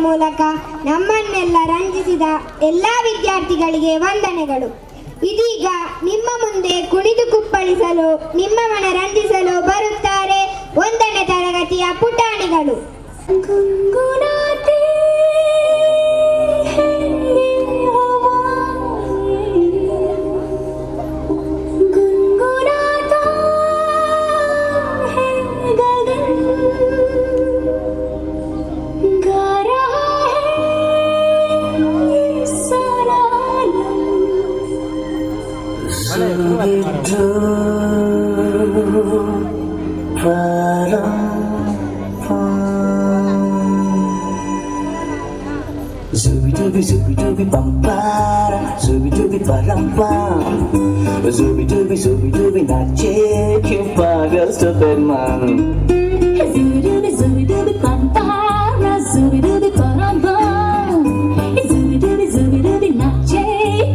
ಮೂಲಕ ನಮ್ಮನ್ನೆಲ್ಲ ರಂಜಿಸಿದ ಎಲ್ಲ ವಿದ್ಯಾರ್ಥಿಗಳಿಗೆ ವಂದನೆಗಳು. ಇದೀಗ ನಿಮ್ಮ ಮುಂದೆ ಕುಣಿದು ಕುಪ್ಪಳಿಸಲು, ನಿಮ್ಮ ಮನ ರಂಜಿಸಲು ಬರುತ್ತಾರೆ 1ನೇ ತರಗತಿಯ ಪುಟಾಣಿಗಳು. Zooby dooby dooby bum para, zooby dooby param pam, zooby dooby zooby dooby nache kyun pagal stupid man. Zooby dooby zooby dooby bum para, zooby dooby param pam, zooby dooby zooby dooby nache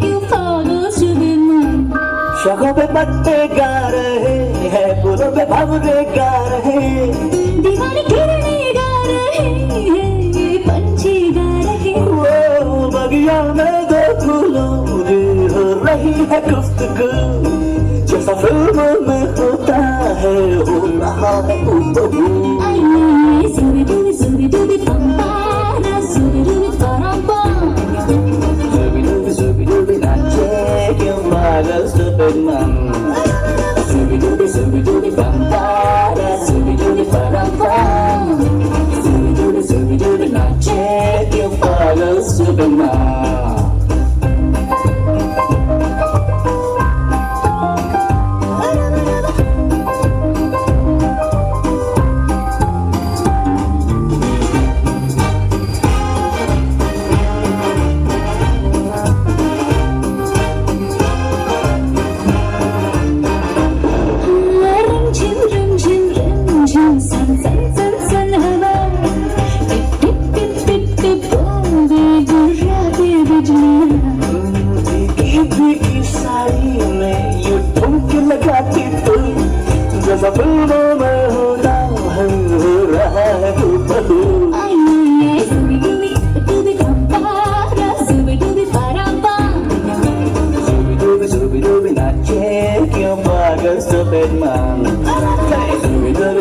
kyun pagal stupid man. शाखों पे पत्ते गा रहे हैं, फूलों पे भंवरे गा रहे, दीवाने किरणें गा रहे हैं, पंछी गा रहे। वो बगिया में दो फूलों की हो रही है गुफ्तगू, जैसा फिल्म में होता है हो रहा है हूबहू। Zooby dooby zooby dooby bum para, zooby dooby param pam, zooby dooby zooby dooby nache kyun pagal stupid man. Zooby dooby zooby dooby bum para, zooby dooby param pam, zooby dooby zooby dooby nache kyun pagal stupid man.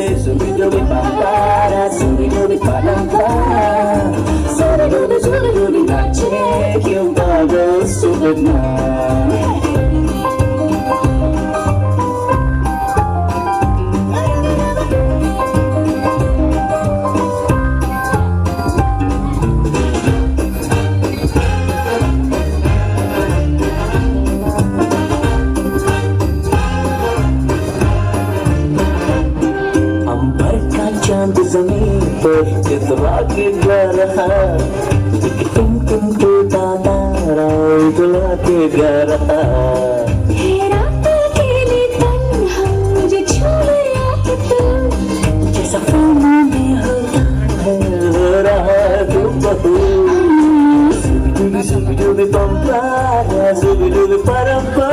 Zubi dubi, zubi dubi pampara, zubi dubi parampam. Zubi dubi, zubi dubi nache, kyun pagal stupid man. अंबर का चांद जमीन पर चितरा के जा रहा, एक Tim Tim टूटा तारा उजला के जा रहा। है रात अकेली तन्हा, मुझे छू लिया कि तू जैसा फिल्मों में होता है, हो रहा है तू बहू। जुबी जुबी जुबी पंपारा, जुबी जुबी परंपा,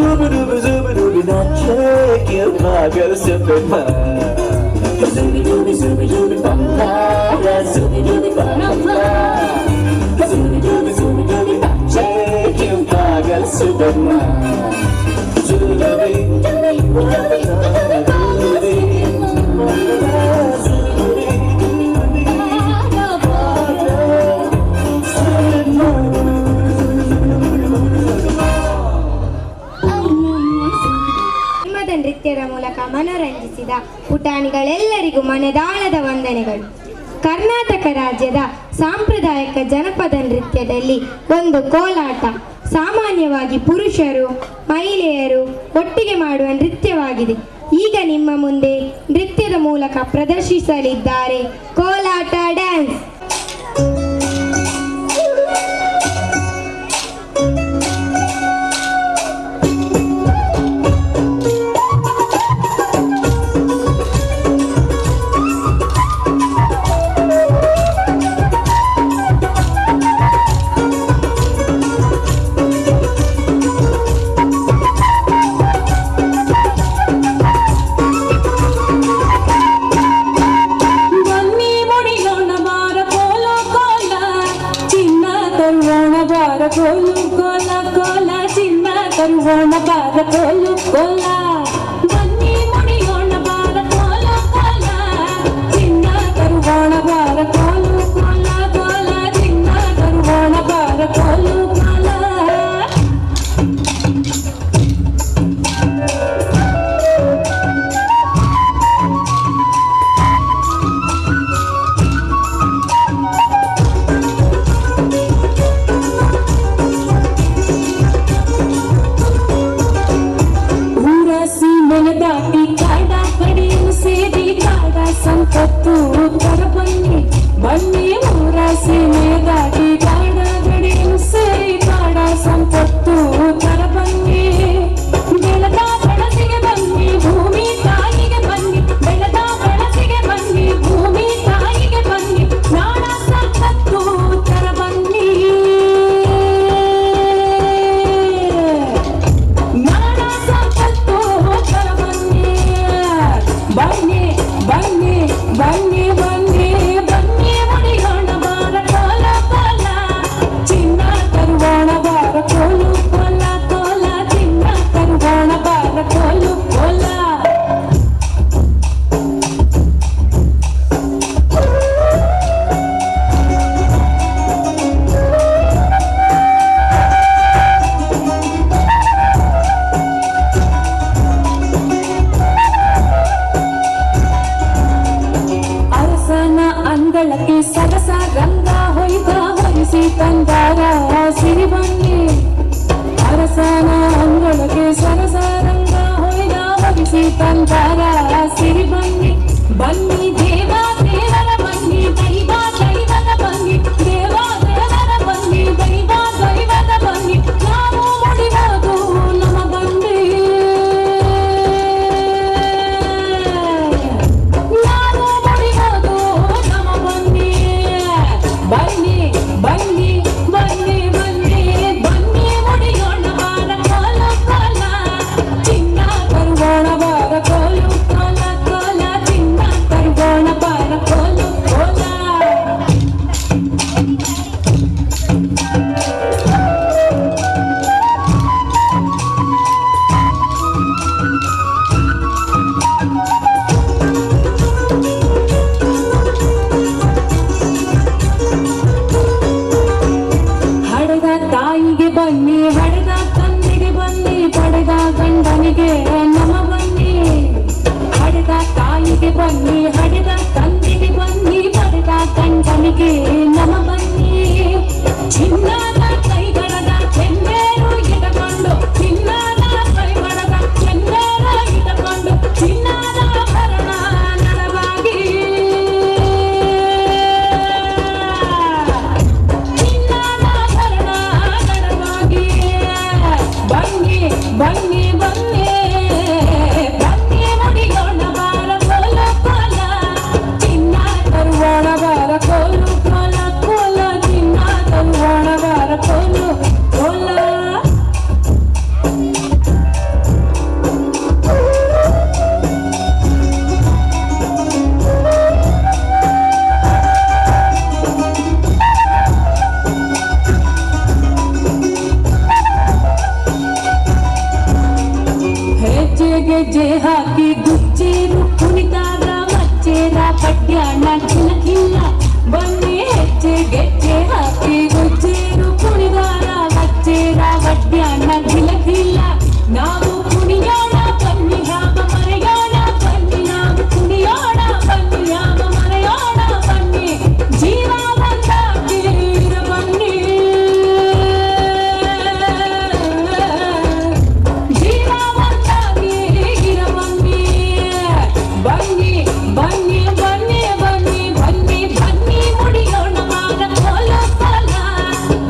जुबी जुबी जुबी जुबी नाचे क्यों पागल सफेद। जुबी जुबी जुबी जुबी पंपारा, जुबी जुबी परंपा, जुबी जुबी जुबी जुबी नाचे क्यों पागल सफेद। जुबी जुबी जुबी जुबी ಹಿಮದ ನೃತ್ಯದ ಮೂಲಕ ಮನೋರಂಜಿಸಿದ ಪುಟಾಣಿಗಳೆಲ್ಲರಿಗೂ ಮನದಾಳದ ವಂದನೆಗಳು. ಕರ್ನಾಟಕ ರಾಜ್ಯದ ಸಾಂಪ್ರದಾಯಿಕ ಜನಪದ ನೃತ್ಯದಲ್ಲಿ ಒಂದು ಕೋಲಾಟ. ಸಾಮಾನ್ಯವಾಗಿ ಪುರುಷರು ಮಹಿಳೆಯರು ಒಟ್ಟಿಗೆ ಮಾಡುವ ನೃತ್ಯವಾಗಿದೆ. ಈಗ ನಿಮ್ಮ ಮುಂದೆ ನೃತ್ಯದ ಮೂಲಕ ಪ್ರದರ್ಶಿಸಲಿದ್ದಾರೆ ಕೋಲಾಟ ಡ್ಯಾನ್ಸ್. ಬನ್ನಿ ಮುಡಿಯೋಣ ಬಾರ ಕೋಲು ಕೋಲ, ಚಿನ್ನ ತರುವೋಣ ಬಾರ ಕೋಲು ಕೋಲ ಕೋಲ, ಚಿನ್ನ ತರುವೋಣ ಬಾರ ಕೋಲು ಕೋಲ. ಬನ್ನಿ ಮುಡಿಯೋಣ ಬಾರ ಕೋಲು ಕೋಲ, ಚಿನ್ನ ತರುವೋಣ ಬಾರ ಕೋಲು ಕೋಲ ಕೋಲ, ಚಿನ್ನ ತರುವೋಣ ಬಾರ ಕೋಲು ಕೋಲ. ಊರ ಸೀಮೆಯ ದಾಟಿ ಕಾಡ ಕಡಿಯನ್ನು ಸೇರಿ ಕಾಡ ಸಂಪತ್ತು ತರ ಬನ್ನಿ ಬನ್ನಿ. ಊರ ಸೀಮೆ ದಾಟಿ ಕಾಡ ಗಡಿಯನ್ನು ಸೇರಿ ಕಾಡ ಸಂಪತ್ತು ತರ ಬನ್ನಿ. ಬೆಳೆದ ಬೆಳಸಿಗೆ ಬನ್ನಿ, ಭೂಮಿ ತಾಯಿಗೆ ಬನ್ನಿ. ಬೆಳೆದ ಬೆಳಸಿಗೆ ಬನ್ನಿ, ಭೂಮಿ ತಾಯಿಗೆ ಬನ್ನಿ. ನಾಡ ಸಂಪತ್ತು ತರ ಬನ್ನಿ, ನಾಡ ಸಂಪತ್ತು ತರ ಬನ್ನಿ. ಬನ್ನಿ ಬನ್ನಿ ಬನ್ನಿ ಬನ್ನಿ ಬನ್ನಿ ಮುಡಿಯೋಣ ಬಾರ ಕೋಲ ಕೋಲ, ಚಿನ್ನ ತರುವೋಣ ಬಾರ ಕೋಲು ಕೋಲ ಕೋಲ, ಚಿನ್ನ ತರುವೋಣ ಬಾರ ಕೋಲು ಕೋಲ. ಅರಸನ ಅಂಗಳಕ್ಕೆ ಸರಸ ರಂಗ ಹೊಯ್ದ ಹೊರಿಸಿ ತಂದಾರ ಸಿರಿ ಬನ್ನಿ. ಅರಸನ ಅಂಗಳಕ್ಕೆ ಸರಸ ರಂಗ ಹೊಯ್ದ ಹೊರಿಸಿ ತಂದಾರ ಸಿರಿ ಬನ್ನಿ. ಬನ್ನಿ ದೇವ ದೇವರ ಬನ್ನಿ, ದೈವ ದೈವದ ಬನ್ನಿ. ದೇವ ದೇವರ ಬನ್ನಿ, ದೈವ ದೈವದ ಬನ್ನಿ. ನಾವು ಮುಡಿಬೋದು ನಮ್ಮ ಬನ್ನಿ, ನಾವು ಮುಡಿಯೋದು ನಮ್ಮ ಬನ್ನಿ. ಬನ್ನಿ ಬನ್ನಿ ಬನ್ನಿ ಬನ್ನಿ ಬನ್ನಿ ಮುಡಿಯೋಣ ಬಾರ ಕೋಲು ಕೋಲ, ಚಿನ್ನ ತರುವೋಣ ಬಾರ ಕೋಲು. ಬನ್ನಿ ಬನ್ನಿ ಬನ್ನಿ ಬನ್ನಿ ಬನ್ನಿ ಬನ್ನಿ ಮುಡಿಯೋಣ ಬಾರ ಕೋಲು ಕೋಲ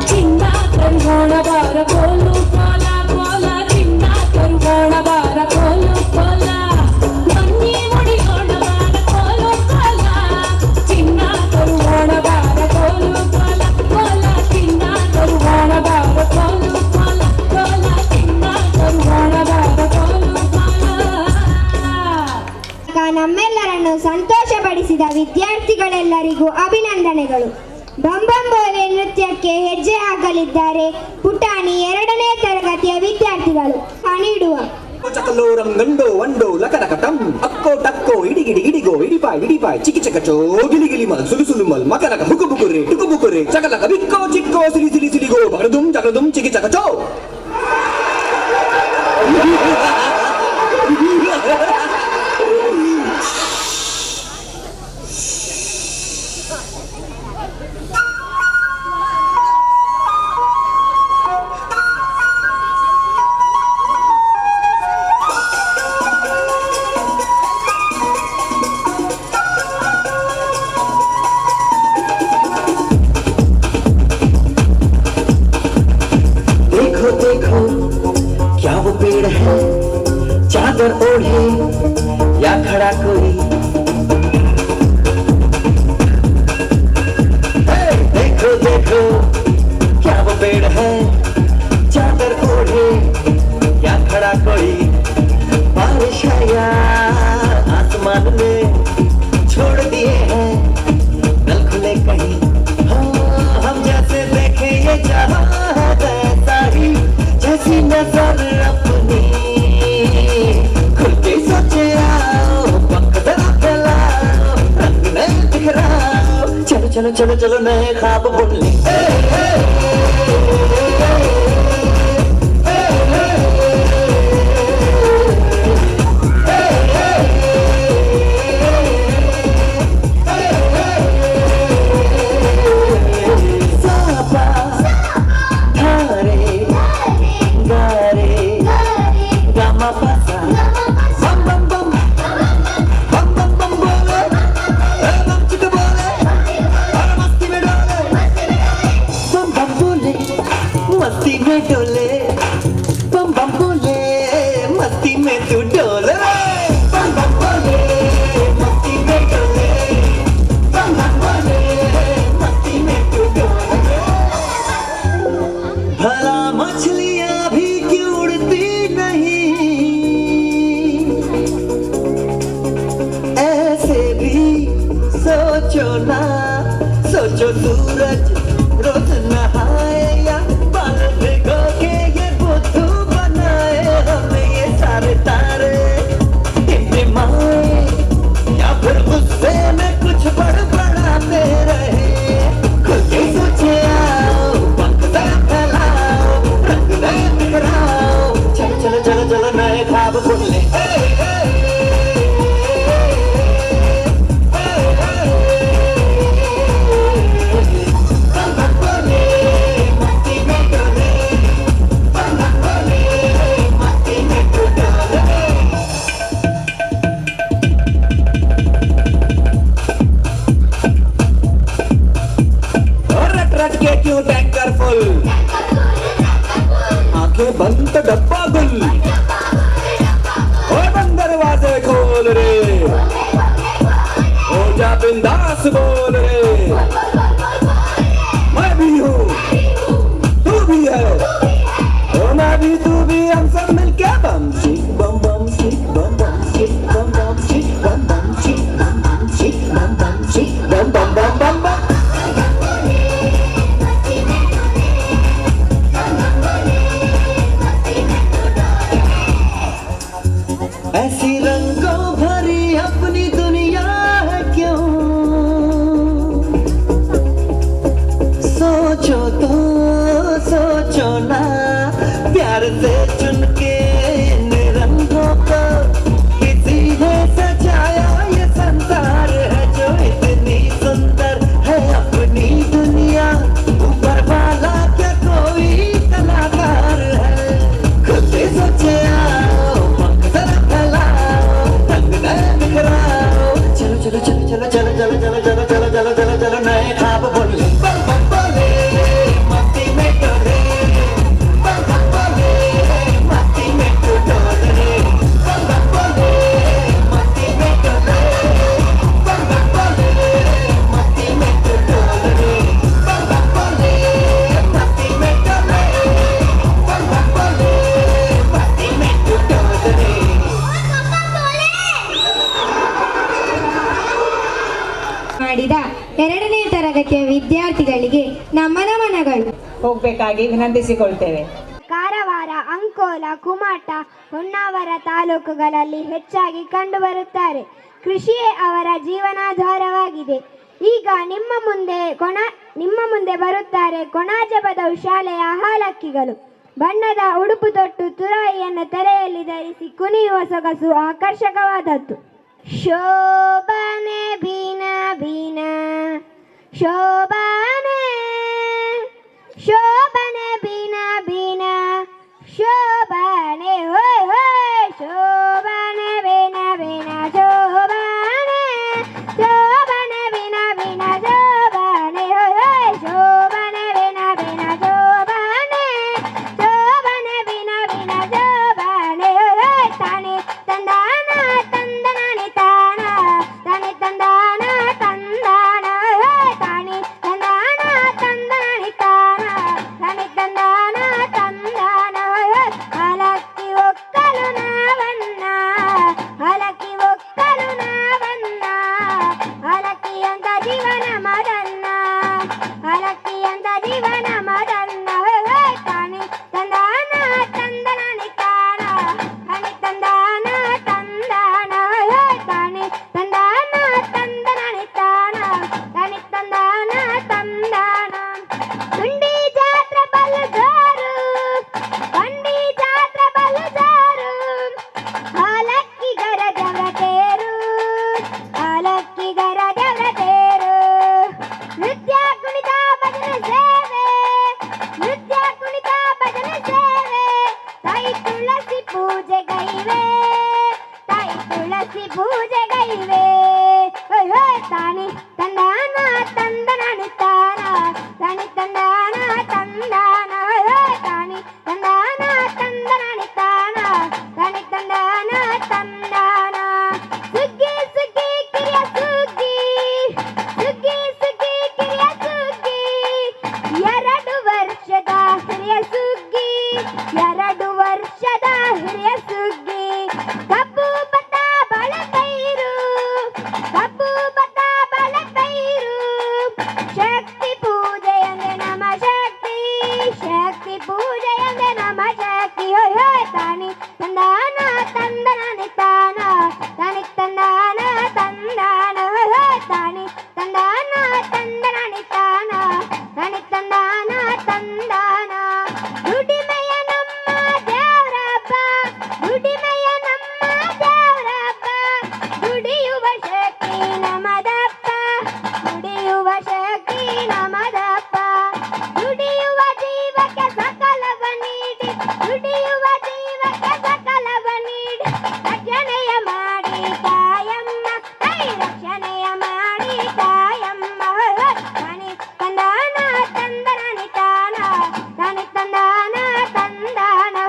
ಚಿನ್ನ ತರುಗೋಣ ಬಾರ ಕೋಲು ಕೋಲ ಕೋಲ ಚಿನ್ನ ತರುಗೋಣ ಬಾರ ಕೋಲು ಕೋಲ ಬನ್ನಿ ಮುಡಿಯೋಣ ಬಾರ ಕೋಲು ಕೋಲ ಚಿನ್ನ ತರುಗೋಣ ಬಾರ ಕೋಲು ಕೋಲ ಕೋಲ ಚಿನ್ನ ತರುಗೋಣ ಬಾರ ಕೋಲು ಕೋಲ ಕೋಲ ಚಿನ್ನ ತರುಗೋಣ ಬಾರ ಕೋಲು ಕೋಲ. ನಮ್ಮೆಲ್ಲರನ್ನು ಸಂತೋಷಪಡಿಸಿದ ವಿದ್ಯಾರ್ಥಿಗಳೆಲ್ಲರಿಗೂ ಅಭಿನಂದನೆಗಳು. ಬಂಬಂಬೋಲೆ ನೃತ್ಯಕ್ಕೆ ಹೆಜ್ಜೆ ಹಾಕಲಿದ್ದಾರೆ ಪುಟಾಣಿ 2ನೇ ತರಗತಿಯ ವಿದ್ಯಾರ್ಥಿಗಳು. ನೀಡುವ ಚಕಲೋರಂ ಗಂಡೋ ವಂಡೋ ಲಕಲಕಟಂ ಅಕ್ಕೋ ಟಕ್ಕೋ ಇಡಿಗಿಡಿ ಇಡಿಗೋ ಇಡಿಪಾಯ್ ಇಡಿಪಾಯ್ ಚಿಕಿ ಚಕಚೋ ಗಿಲಿ ಗಿಲಿ ಮಲ್ ಸುಲು ಸುಲು ಮಲ್ ಮಕಲಕ ಹುಕು ಬುಕುರೆ ಟುಕು ಬುಕುರೆ ಚಕಲಕ ಬಿಕ್ಕೋ ಚಿಕ್ಕೋ ಸಿಲಿ ಸಿಲಿ ಸಿಲಿಗೋ ಬಗದುಂ ಜಗದುಂ ಚಿಕಿ ಚಕಚೋ. देखो देखो क्या वो पेड़ है, चादर ओढ़े या खड़ा कोई। हे, देखो देखो क्या वो पेड़ है, चादर ओढ़े या खड़ा कोई। बारिश है या आसमान में छोड़ दिए हैं नल खुले कहीं। हाँ, हम जैसे देखे ये जहां है वैसा ही, जैसी नजर अपनी। खुल के सोचे आओ, पंख जरा फैलाओ, रंग नए बिखराओ, चलो चलो चलो चलो नए ख्वाब बुन ले। सापा धारे गारे गामा पासा बम बम बम बम बम बम बोले, ए बम चिक बोले, और मस्ती में डोले, बम बम बोले मस्ती में डोले, बम बम बोले मस्ती में तू डोले रे, बम बम बोले मस्ती में डोले, बम बम बोले मस्ती में तू डोले रे। भला मछलियां भी क्यों उड़ती नहीं, ऐसे भी सोचो ना, सोचो सूरज रोज नहाए या बाल भिगो के ये बुद्धू बनाए हमें ये सारे तारे टिमटिमाए, या फिर गुस्से में कुछ बड़बड़ाते रहे। खुल के सोचे आओ, पंख जरा फैलाओ, रंग नए बिखराओ, चलो चलो चलो चलो नए ख्वाब बुन ले। मस्ती में डोले, बम बम बोले मस्ती में तू डोले। और रट रट के क्यों टैंकर फुल, आंखें बंद तो डब्बा गुल, और बंद दरवाजे खोल रे, हो जा बिंदास बोल रे, मैं भी हूँ तू भी है, ओ मैं भी तू भी, हम सब मिलके बम चिक बम बम चिक बम बम चिक बम बम चिक बम बम चिक बम बम चिक बम बम चिक बम बम बम बम बम। ऐसी रंगों भरी अपनी दुनिया है क्यों, चलो चलो चलो चलो चलो चलो चलो चलो चलो चलो चलो नए ख्वाब बोले बम बम बोले मस्ती में डोले, बम बम बोले मस्ती में तू डोल रे, बम बम बोले मस्ती में डोले, बम बम बोले मस्ती में तू डोल रे, बम बम बोले मस्ती में डोले, बम बम बोले मस्ती में तू डोल रे। ಮಾಡಿದ ಎರಡನೇ ತರಗತಿಯ ವಿದ್ಯಾರ್ಥಿಗಳಿಗೆ ನಮ್ಮ ನಮನಗಳು. ಹೋಗಬೇಕಾಗಿ ವಿನಂತಿಸಿಕೊಳ್ತೇವೆ. ಕಾರವಾರ, ಅಂಕೋಲ, ಕುಮಾಟ, ಹೊನ್ನಾವರ ತಾಲೂಕುಗಳಲ್ಲಿ ಹೆಚ್ಚಾಗಿ ಕಂಡುಬರುತ್ತಾರೆ. ಕೃಷಿಯೇ ಅವರ ಜೀವನಾಧಾರವಾಗಿದೆ. ಈಗ ನಿಮ್ಮ ಮುಂದೆ ಬರುತ್ತಾರೆ ಕೊಣಾಜಬದವು ಶಾಲೆಯ ಹಾಲಕ್ಕಿಗಳು. ಬಣ್ಣದ ಉಡುಪು ತೊಟ್ಟು, ತುರಾಯಿಯನ್ನು ತಲೆಯಲ್ಲಿ ಧರಿಸಿ ಕುಣಿಯುವ ಸೊಗಸು ಆಕರ್ಷಕವಾದದ್ದು. ಶೋಭನೆ ಬೀನ ಬೀನ ಶೋಭನೆ, ಶೋಭನೆ ಬೀನ ಬೀನ ಶೋಭನೆ, ಹೋಯ್ ಹೋಯ್, ಶೋಭನೆ ಬೀನ ಬೀನ ಶೋಭನೆ, ಶೋಭನೆ ಬೀನ ಬೀನ ಶೋಭನೆ, ಹೋಯ್ ಹೋಯ್, ಶೋಭನೆ ಬೀನ ಬೀನ ಶೋಭನೆ, ಶೋಭನೆ ಬೀನ ಬೀನ ಶೋಭನೆ, ಹೋಯ್ ಹೋಯ್, ತಾನೆ ತಂದಾನ ತಂದನಾನೆ ತಾನ, ತಾನೆ ತಂದಾನ ತಂದಾನ, ಹೋಯ್, ತಾನೆ ತಂದಾನ ತಂದನಾನೆ ತಾನ, ತಾನೆ ತಂದಾನ ತಂದಾನ, ಹೋಯ್, ಹಲಕ್ಕಿ ಒಕ್ಕಲು ನಾವನ್ನ, ಹಲಕ್ಕಿ ಒಕ್ಕಲು ನಾವನ್ನ, ಹಲಕ್ಕಿಯಂತ ಜೀವನ ಮದನ್ನ, ಹಲಕ್ಕಿಯಂತ ಜೀವನ ಮದನ್ನ, ಹೋಯ್, ತಾನೆ ತಂದಾನ ತಂದನಾನೆ ತಾನ, ತಾನೆ ತಂದಾನ ತಂದಾನ, ಹೋಯ್, ತಾನೆ ತಂದಾನ ತಂದನಾನೆ ತಾನ, ತಾನೆ ತಂದಾನ ತಂದಾನ. ಗುಂಡಿ ಜಾತ್ರೆ ಬಲು ಜೋರು, ಬಂಡಿ ಜಾತ್ರೆ ಬಲು ಜೋರು, ಹಾಲಕ್ಕಿಗರ ದೇವರ ತೇರು, ಹಾಲಕ್ಕಿಗರ ದೇವರ ತೇರು, ನೃತ್ಯ ಕುಣಿತ ಭಜನೆ ಸೇವೆ, ನೃತ್ಯ ಕುಣಿತ ಭಜನೆ ಸೇವೆ, ತಾಯಿ ತುಳಸಿ ಪೂಜೆ ಗೈವೆ, ತಾಯಿ ತುಳಸಿ ಪೂಜೆ ಗೈವೆ, ಹೋಯ್ ಹೋಯ್, ತಾನೆ ತಂದಾನ ತಂದನಾನೆ ತಾನ, ತಾನೆ ತಂದಾನ ತಂದಾನ, ಹೋಯ್ ಹೋಯ್, ತಾನೆ ತಂದಾನ ತಂದನಾನೆ ತಾನ, ತಾನೆ ತಂದಾನ ತಂದಾನ. ಸುಗ್ಗಿ ಸುಗ್ಗಿ ಕಿರಿಯ ಸುಗ್ಗಿ, ಸುಗ್ಗಿ ಸುಗ್ಗಿ ಕಿರಿಯ ಸುಗ್ಗಿ, 2 ವರ್ಷದ ಹಿರಿಯ ಸುಗ್ಗಿ, 2 ವರ್ಷದ ಹಿರಿಯ ಸುಗ್ಗಿ, ಕಬ್ಬು ಭತ್ತ ಬಾಳೆಪೈರು, ಕಬ್ಬು ಭತ್ತ ಬಾಳೆಪೈರು, ಶಕ್ತಿ ಪೂಜೆಯಂದೆ ನಮ ಶಕ್ತಿ, ಶಕ್ತಿ ಪೂಜೆಯಂದೆ ನಮ ಶಕ್ತಿ, ಹೋಯ್ ಹೋಯ್, ತಾನಿ ತಂದಾನ ತಂದನಾನೆ ತಾನ, ತಾನಿ ತಂದಾನ ತಂದಾನ, ಹೋಯ್ ಹೋಯ್, ತಾನಿ ತಂದಾನ ತಂದನಾನೆ ತಾನ, ತಾನಿ ತಂದಾನ ತಂದಾನ. ದುಡಿಮೆಯ ನಮ್ಮ ದೇವರಪ್ಪ, ದುಡಿಮೆಯ ನಮ್ಮ ದೇವರಪ್ಪ, ದುಡಿಯುವ ಶಕ್ತಿ ನಮದಪ್ಪ, ದುಡಿಯುವ ಶಕ್ತಿ ನಮದಪ್ಪ, ದುಡಿಯುವ ಜೀವಕ್ಕೆ ಸಕಲವ ನೀಡಿ, ದುಡಿಯುವ ಜೀವಕ್ಕೆ ಸಕಲವ ನೀಡಿ, ರಕ್ಷಣೆಯ ಮಾಡಿ ತಾಯಮ್ಮ, ತಾಯಿ ರಕ್ಷಣೆಯ ಮಾಡಿ ತಾಯಮ್ಮ, ತಾನಿ ತಂದಾನ ತಂದನಾನಿ ತಾನ, ತಾನಿ ತಂದಾನ ತಂದಾನ,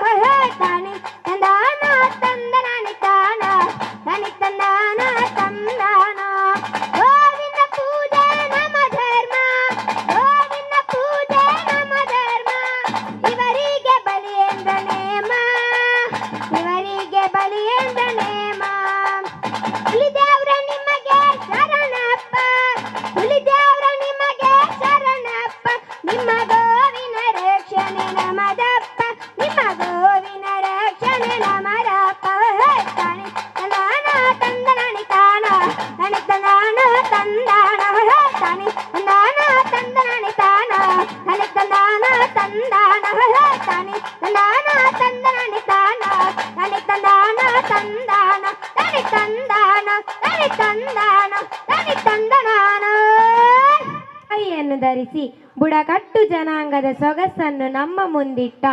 ತಾನಿ ತಂದಾನ ತಂದನಾನಿ ತಾನ, ತಾನಿ ತಂದಾನ ತಂದಾನ. ಗೋವಿಂದ ಪೂಜೆ ನಮ್ಮ ಧರ್ಮ, ಗೋವಿಂದ ಪೂಜೆ ನಮ್ಮ ಧರ್ಮ, ಇವರಿಗೆ ಬಲಿ ಎಂದ ನೇಮ, ಇವರಿಗೆ ಬಲಿ ಎಂದ ನೇಮ. ಹುಲಿದೇವ್ರ ನಿಮಗೆ ಶರಣಪ್ಪ, ಹುಲಿದೇವ್ರ ನಿಮಗೆ ಶರಣಪ್ಪ, ನಿಮ್ಮ ಗೋವಿನ ರಕ್ಷಣೆ ನಮದಪ್ಪ, ನಿಮ್ಮ ಗೋವಿನ ರಕ್ಷಣೆ ನಮದಪ್ಪ, ತಾನೆ ತಂದಾನ ತಂದನಾನಿ ತಾನ, ತಾನೆ ತಂದಾನ ತಂದಾನ, ತಾನೆ ತಂದಾನ ತಂದನಾನಿ ತಾನ, ತಾನೆ ತಂದಾನ ತಂದಾನ, ತಾನೆ ತಂದಾನ ತಂದನಾನಿ ತಾನ, ತಾನೆ ತಂದಾನ ತಂದಾನ, ತಾನೆ ತಂದಾನ, ತಾನೆ ತಂದಾನ, ತಾನೆ ತಂದನಾನ. ತಾಯಿಯನ್ನು ಧರಿಸಿ ಬುಡಕಟ್ಟು ಜನಾಂಗದ ಸೊಗಸನ್ನು ನಮ್ಮ ಮುಂದಿಟ್ಟ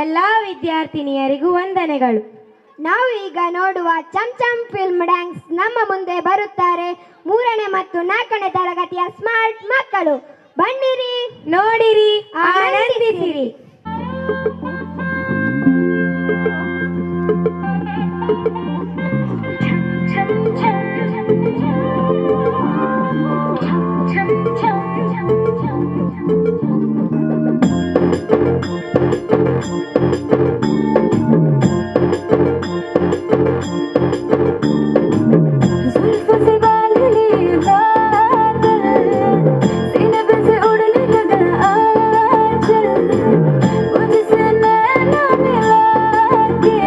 ಎಲ್ಲ ವಿದ್ಯಾರ್ಥಿನಿಯರಿಗೂ ವಂದನೆಗಳು. ನಾವು ಈಗ ನೋಡುವ ಚಮ್ ಚಮ್ ಫಿಲ್ಮ್ ಡ್ಯಾನ್ಸ್. ನಮ್ಮ ಮುಂದೆ ಬರುತ್ತಾರೆ ಮೂರನೇ ಮತ್ತು ನಾಲ್ಕನೇ ತರಗತಿಯ ಸ್ಮಾರ್ಟ್ ಮಕ್ಕಳು. ಬನ್ನಿರಿ, ನೋಡಿರಿ, ಆನಂದಿಸಿರಿ. जुल्फ से बाल लिए बादल, सीने पे से उड़ने लगा आंचल। मुझसे नैना मिला के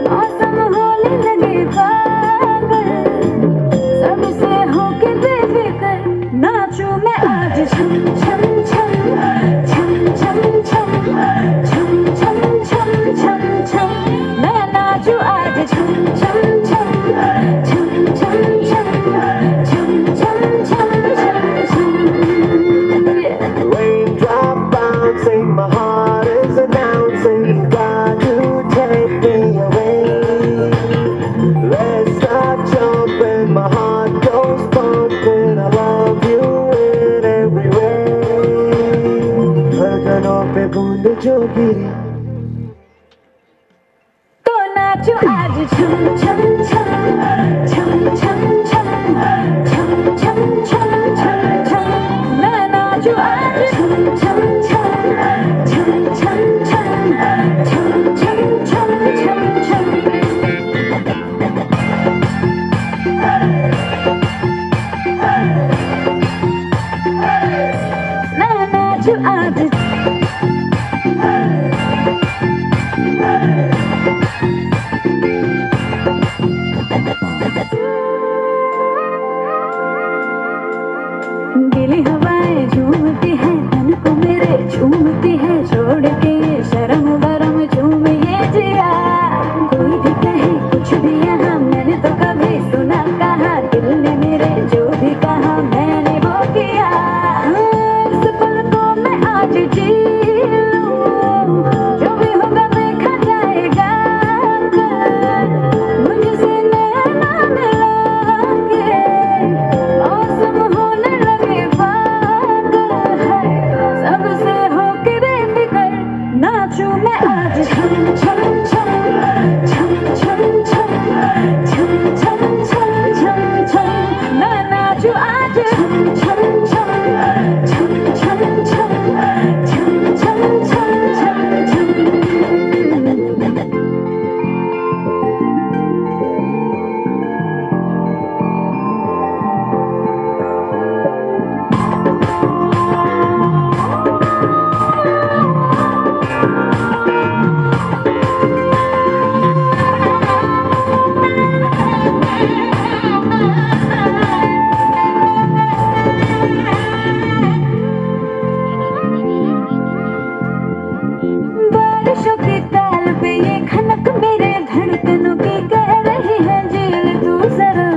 मौसम होने लगे पागल। सबसे होके बेफिक्र नाचूं मैं आज छम छम छम छम छम छम छम छम छम छम छम। मैं नाचूं आज छम छम छम छम छम छम छम छम छम छम छम। Raindrop bouncing, my heart is announcing, God, you take me away. Let's start jumping, my heart goes pumping. I love you in every way. धड़कनों पे बूंद जो गिरी तो नाचो आज छम छम छम छम छम छम छम छम छम छम छम। मैं नाचो आज छम छम छम छम छम छम छम छम छम छम छम। मैं नाचो आज। गीली हवाएं झूमती है, तन को मेरे झूमती है, छोड़ के ये शर्म बरम झूम ये जिया। कोई भी कहे कुछ भी यहाँ, मैंने तो कभी सुना कहा, दिल ने मेरे जो भी कहा मैंने वो किया। इस पल को मैं आज जी लूं, जो भी होगा देखा जाएगा कल। मुझसे नैना मिला के मौसम होने लगे पागल है। सबसे होके बेफिक्र नाचूं मैं आज छम छम छम छम छम छम छम छम छम छम छम। मैं नाचूं आज छम छम छम छम छम छम छम छम छम छम छम। बारिशों की ताल पे ये खनक मेरे धड़कनों की कह रही है झील तू जरा।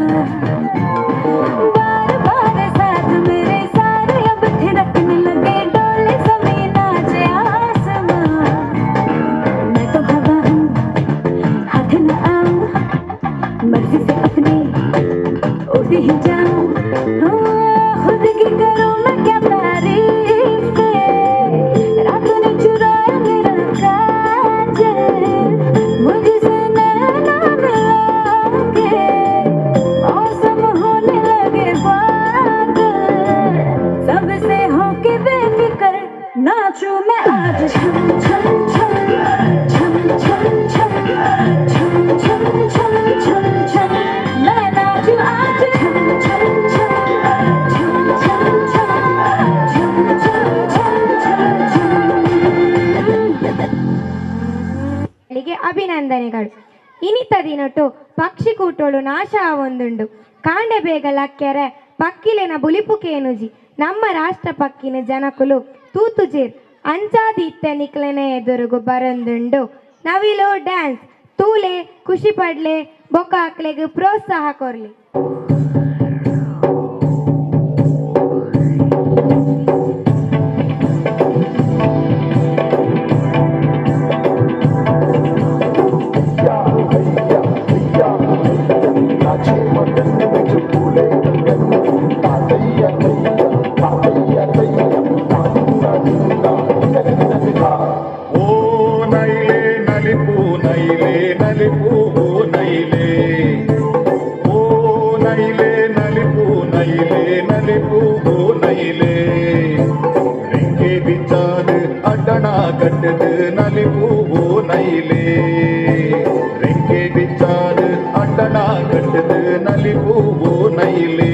बार बार साथ मेरे सारे अब थिरकने लगे, डोले ज़मीं नाचे आसमां। मैं तो हवा हूँ, हाथ न आऊं, मर्जी से अपनी उड़ती ही जाऊं। हाँ, खुद की करूँ मैं क्या तारीफ, रात ने चुराया मेरा काजल। मुझसे नैना मिला के मौसम होने लगे पागल। सबसे होके बेफिक्र नाचूं मैं आज छम छम छम छम छम छम छम छम छम छम छम। मैं नाचूं आज छम छम छम छम छम छम छम छम छम छम छम। ಗೆ ಅಭಿನಂದನೆಗಳು. ಇನಿತ ದಿನಟು ಪಕ್ಷಿ ಕೂಟೋಳು ನಾಶ ಆವೊಂದುಂಡು. ಕಾಂಡೆ ಬೇಗ ಲಕ್ಕೆರೆ ಪಕ್ಕಿಲೆನ ಬುಲಿಪುಕೇನುಜಿ. ನಮ್ಮ ರಾಷ್ಟ್ರ ಪಕ್ಕಿನ ಜನಕುಲು ತೂತುಜೀರ್. ಅಂಚಾದಿ ಇತ್ತೆ ನಿಕ್ಲೆನೆ ಎದುರುಗು ಬರಂದುಂಡು ನವಿಲು ಡ್ಯಾನ್ಸ್. ತೂಲೆ, ಖುಷಿ ಪಡ್ಲೆ, ಬೊಕ್ಕ ಅಕ್ಲೆಗ್ ಪ್ರೋತ್ಸಾಹ ಕೊರ್ಲಿ. Yeah. ನೈಲೆ ನಲಿಪೂ ನೈಲೆ ರೆಂಕೆ ಬಿಚ್ಚಾದು ಅಡ್ಡಣ ಕಟ್ಟದು ನಲಿಪೂ ನೈಲೆ ರೆಂಕೆ ಬಿಚ್ಚಾದು ಅಡ್ಡಣ ಕಟ್ಟದು ನಲಿಪೂ ನೈಲೆ.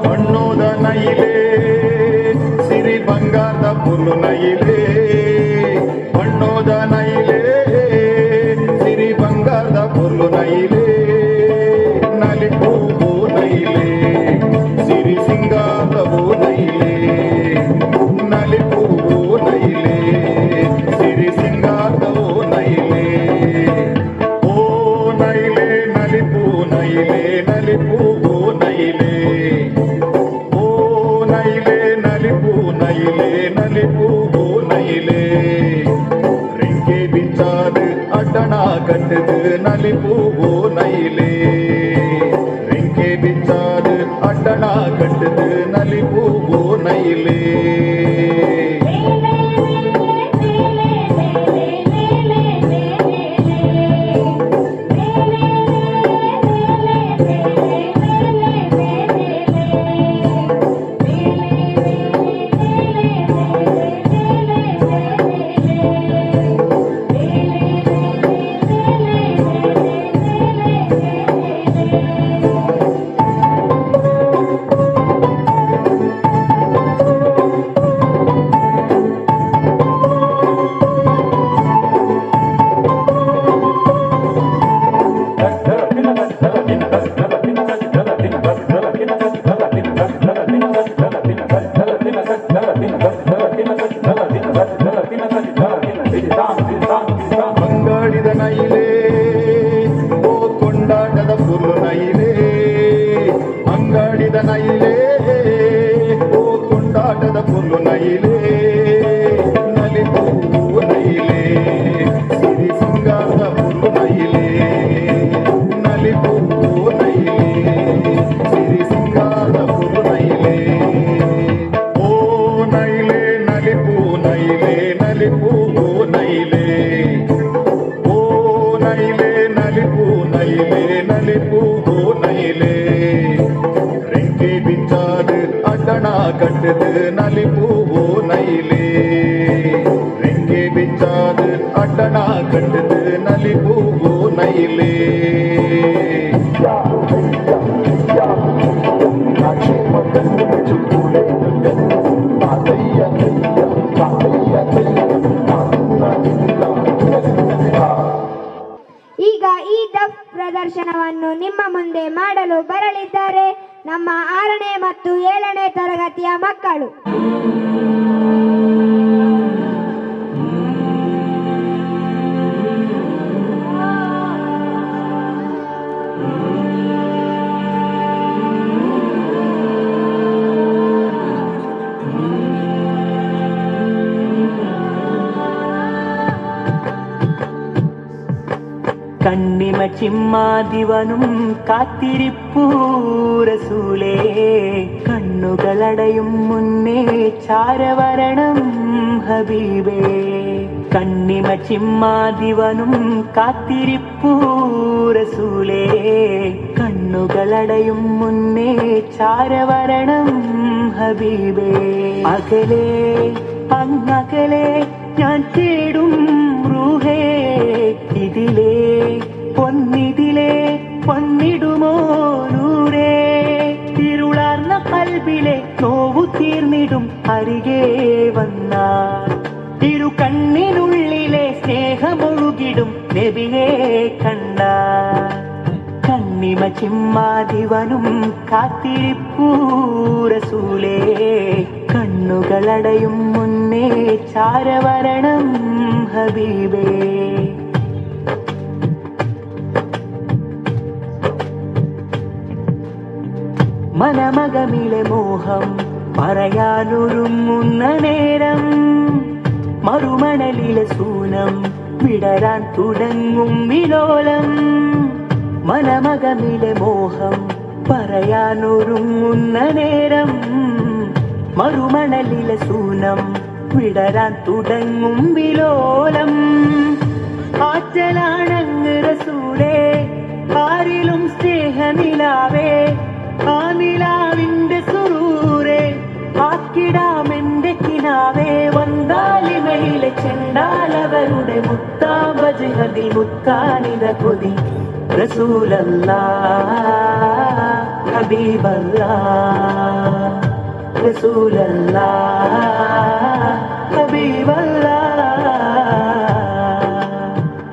ಬಣ್ಣೋದ ನೈಲೆ ಸಿರಿ ಬಂಗಾರದ ಪುಲ್ಲು ನೈಲೆ ಬಣ್ಣೋದ ನೈಲೆ ಸಿರಿ ಬಂಗಾರದ ಪುಲ್ಲು ನೈಲೆ ನಲಿಪೂ ನೈಲೆ ಸಿರಿ ಸಿಂಗಾರವು ನೈಲೆ ನಲಿಪೂ ನೈಲೆ ಸಿರಿ ಸಿಂಗಾರವು ನೈಲೆ ಓ ನೈಲೆ ನಲಿಪೂ ನೈಲೆ ನಲಿಪೂ ನೈಲೆ ಓ ನೈಲೆ ನಲಿಪೂ ನೈಲೆ ನಲಿಪೂ ನೈಲೆ ರೆಂಕೆ ಬಿಚ್ಚಾದು ಅಡ್ಡಣ ಕಟ್ಟದು ನಲಿಪೂ ನೈಲೆ ರೆಂಕೆ ಬಿಚ್ಚಾದು ಅಡ್ಡಣ ಕಟ್ಟದು ನಲಿಪೂ ನೈಲೆ. ಬಂಗಾಡಿದ ನೈಲೆ ಓ ಕೊಂಡಾಟದ ಪುಲ್ಲು ನೈಲೆ ಅಂಗಾಡಿದ ನೈಲೆ ಓ ಕೊಂಡಾಟದ ಪುಲ್ಲು ನೈಲೆ ನಲಿಪೂ ನೈಲೆ ಸಿರಿ ಸಿಂಗಾರದ ಪುಲ್ಲು ನೈಲೆ ನಲಿಪೂ ನೈಲೆ ಸಿರಿ ಸಿಂಗಾರದ ಪುಲ್ಲು ನೈಲೆ ಓ ನೈಲೆ ನಲಿಪೂ ನೈಲೆ ನಲಿಪೂ ನೈಲೆ ಓ ನೈಲೆ ನಲಿಪೂ ನೈಲೆ ನಲಿಪೂ ನೈಲೆ ರೆಂಕೆ ಬಿಚ್ಚಾದು ಅಡ್ಡಣ ಕಟ್ಟದು ನಲಿಪೂ ನೈಲೆ ರೆಂಕೆ ಬಿಚ್ಚಾದು ಅಡ್ಡಣ ಕಟ್ಟದು ನಲಿಪೂ ನೈಲೆ. ಈಗ ಈ ದಫ್ ಪ್ರದರ್ಶನವನ್ನು ನಿಮ್ಮ ಮುಂದೆ ಮಾಡಲು ಬರಲಿದ್ದಾರೆ ನಮ್ಮ 6ನೇ ಮತ್ತು 7ನೇ ತರಗತಿಯ ಮಕ್ಕಳು. കണ്ണിമ ചിമ്മാതിവനും കാത്തിരിപ്പൂ റസൂലേ, കണ്ണുകളടയും മുന്നേ ചാരവരണം ഹബീബേ. കണ്ണിമ ചിമ്മാതിവനും കാത്തിരിപ്പൂ റസൂലേ, കണ്ണുകളടയും മുന്നേ ചാരവരണം ഹബീബേ. അകലെ അങ്ങകലെ ഞാൻ തേടും റൂഹേ, ഇതിലേ പൊന്നിതിലേ പൊന്നിടുമോ നൂറേ. തിരുളാർന്ന കൽബിലെ നോവു തീർന്നിടും അരികെ വന്നാൽ, തിരു കണ്ണിനുള്ളിലെ സ്നേഹമൊഴുകിടും നബിയെ കണ്ടാൽ. കണ്ണിമ ചിമ്മാതിവനും കാത്തിരിപ്പൂ റസൂലേ. കണ്ണുകളടയും മുന്നേ ചാരവരണം ഹബീബേ. മനമകമിലെ മോഹം പറയാനൊരുങ്ങുന്ന നേരം മറുമണലിലെ സൂനം വിടരാൻ തുടങ്ങും വിലോലം. മനമകമിലെ മോഹം പറയാനൊരുങ്ങുന്ന നേരം മറുമണലിലെ സൂനം വിടരാൻ തുടങ്ങും വിലോലം. ആറ്റലാണങ്ങ് റസൂലേ, ആരിലും സ്നേഹനിലാവേ, ആ നിലാവിന്റെ സുറൂരേ ആക്കിടാമെന്റെ കിനാവേ. വന്താലിമയിലെ ചെണ്ടാലവരുടെ മുത്താമ്പജഹതിൽ മുത്താനിത കൊതി. റസൂലല്ലാ ഹബീബല്ലാ, റസൂലല്ലാ ഹബീബല്ലാ.